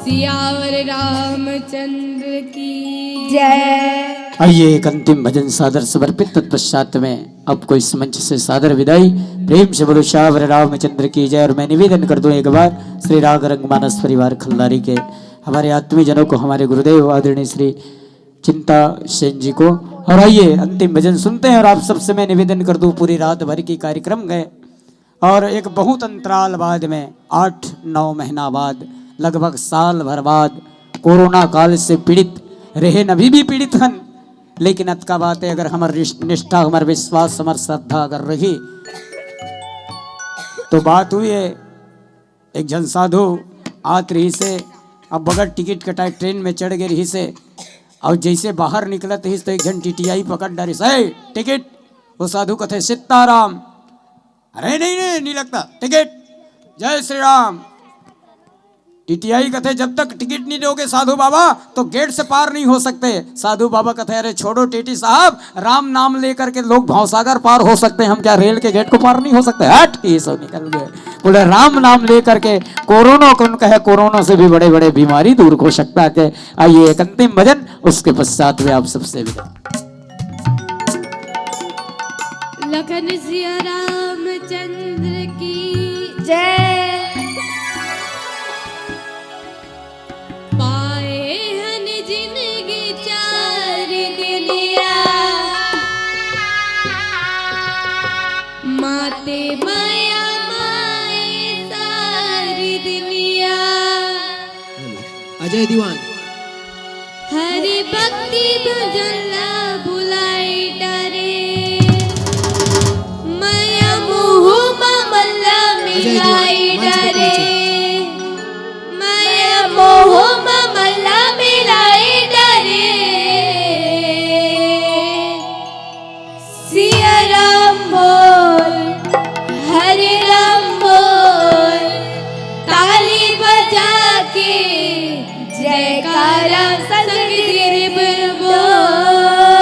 सियावर रामचंद्र की जय। आइए, एक अंतिम भजन सादर समर्पित, तत्पश्चात में आपको इस मंच से सादर विदाई। प्रेम से बोलो सियावर रामचंद्र की जय। और मैं निवेदन कर दूं एक बार श्री राग रंगमानस परिवार खल्लारी के हमारे आत्मीय जनों को, हमारे गुरुदेव आदरणीय श्री चिंता सेन जी को। और आइए, अंतिम भजन सुनते हैं। और आप सबसे मैं निवेदन कर दूं, पूरी रात भर की कार्यक्रम गए और एक बहुत अंतराल बाद में, आठ नौ महीना बाद, लगभग साल भर बाद, कोरोना काल से पीड़ित रहे, अभी भी पीड़ित हन, लेकिन अतका बात है, अगर हमर रिश-, निष्ठा, हमर विश्वास, हमर श्रद्धा अगर रही, तो बात हुई है। एक झन साधु आत रहिस हे, अब बगैर टिकट कटाए ट्रेन में चढ़ गे रहिस हे, अउ जइसे बाहर निकलत रहिस, तो एक झन टीटीआई पकड़ डारिस, "ए, टिकट।" वो साधु कथे, "सीताराम।" "अरे नहीं, नहीं, नहीं लगता टिकट, जय श्री राम।" टीटीआई कथे, "जब तक टिकट नहीं दोगे साधु बाबा, तो गेट से पार नहीं हो सकते।" साधु बाबा कथे, "अरे छोड़ो टीटी साहब, राम नाम लेकर के लोग भवसागर पार हो सकते हैं, हम क्या रेल के गेट को पार नहीं हो सकते?" हट, ये सब निकल गए। बोले, "राम नाम लेकर के कोरोना को उनका है, कोरोना से भी बड़े बड़े बीमारी दूर हो सकता है।" आइए, एक अंतिम भजन, उसके पश्चात में आप सबसे विदा। लखन सिया रामचंद्र की जय। पाए हन जिनगी चार दिनिया, माते मया माए सारी दिनिया। अजय दीवान। हरि भक्ति भजन ला भुलाई डारे, मया मोह मा मन ला मिलाई डारे, मया मोह मा मन ला मिलाई डारे। सिया राम बोल, हरे राम बोल, ताली बजा के जयकारा संग दिल बोल।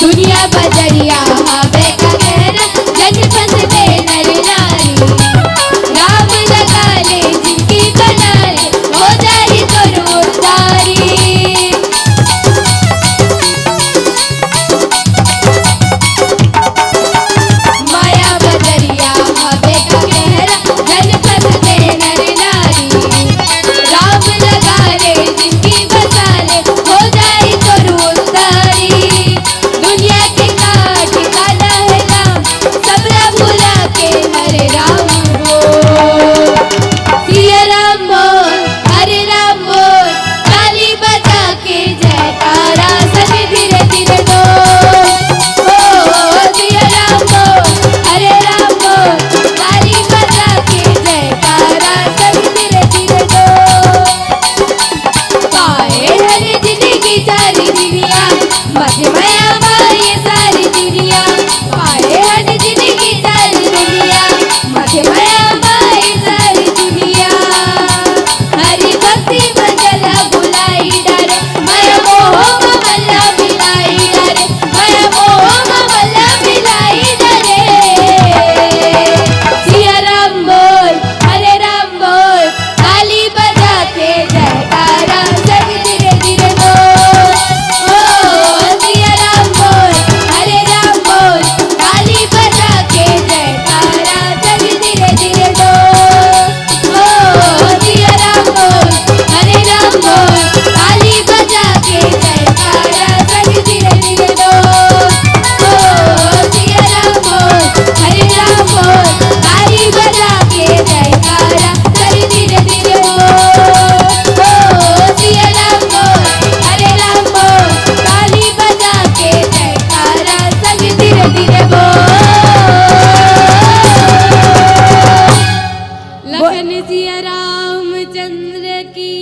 दुनिया बजरिया हवे का कहरा, गंज फंस के नर नारी। राम लगा ले, जिंदगी बना ले, हो जाई तोर उद्धारी। माया बजरिया हवे का कहरा, गंज फंस के नर नारी। राम लगा ले, जिंदगी बसा ले, हो जाई तोर उद्धारी। दुनिया के काज आधा है राम, सबला भुला के हरे राम बोल। सिया राम बोल, हरे राम बोल, ताली बजा के जयकारा संग धीरे धीरे डोल। ओ सिया राम बोल, हरे राम बोल, ताली बजा के जयकारा संग धीरे धीरे डोल। पाए हन जिंदगी सारी दुनिया, मधे मया माए सारी दुनिया। पाए हन जिंदगी सारी दुनिया, मधे मया माए सारी दुनिया। हरि भक्ति में जला बुलाई डारे, मया मोह में मल्ला मिलाई डारे, मया मोह में मल्ला मिलाई डारे। सिया राम बोल, हरे राम बोल, ताली बजा के जयकारा संग धीरे धीरे बोल। ओ सिया राम बोल, हरे राम बोल, ताली बजा के जयकारा संग धीरे धीरे बोल। ओ सिया राम बोल, हरे राम बोल, ताली बजा के जयकारा संग धीरे धीरे बोल। ओ सिया राम बोल, हरे राम बोल, ताली बजा के जयकारा संग धीरे धीरे बोल। ओ सिया राम बोल, हरे राम बोल, ताली बजा के जयकारा संग धीरे धीरे बोल। लखन सिया रामचंद्र की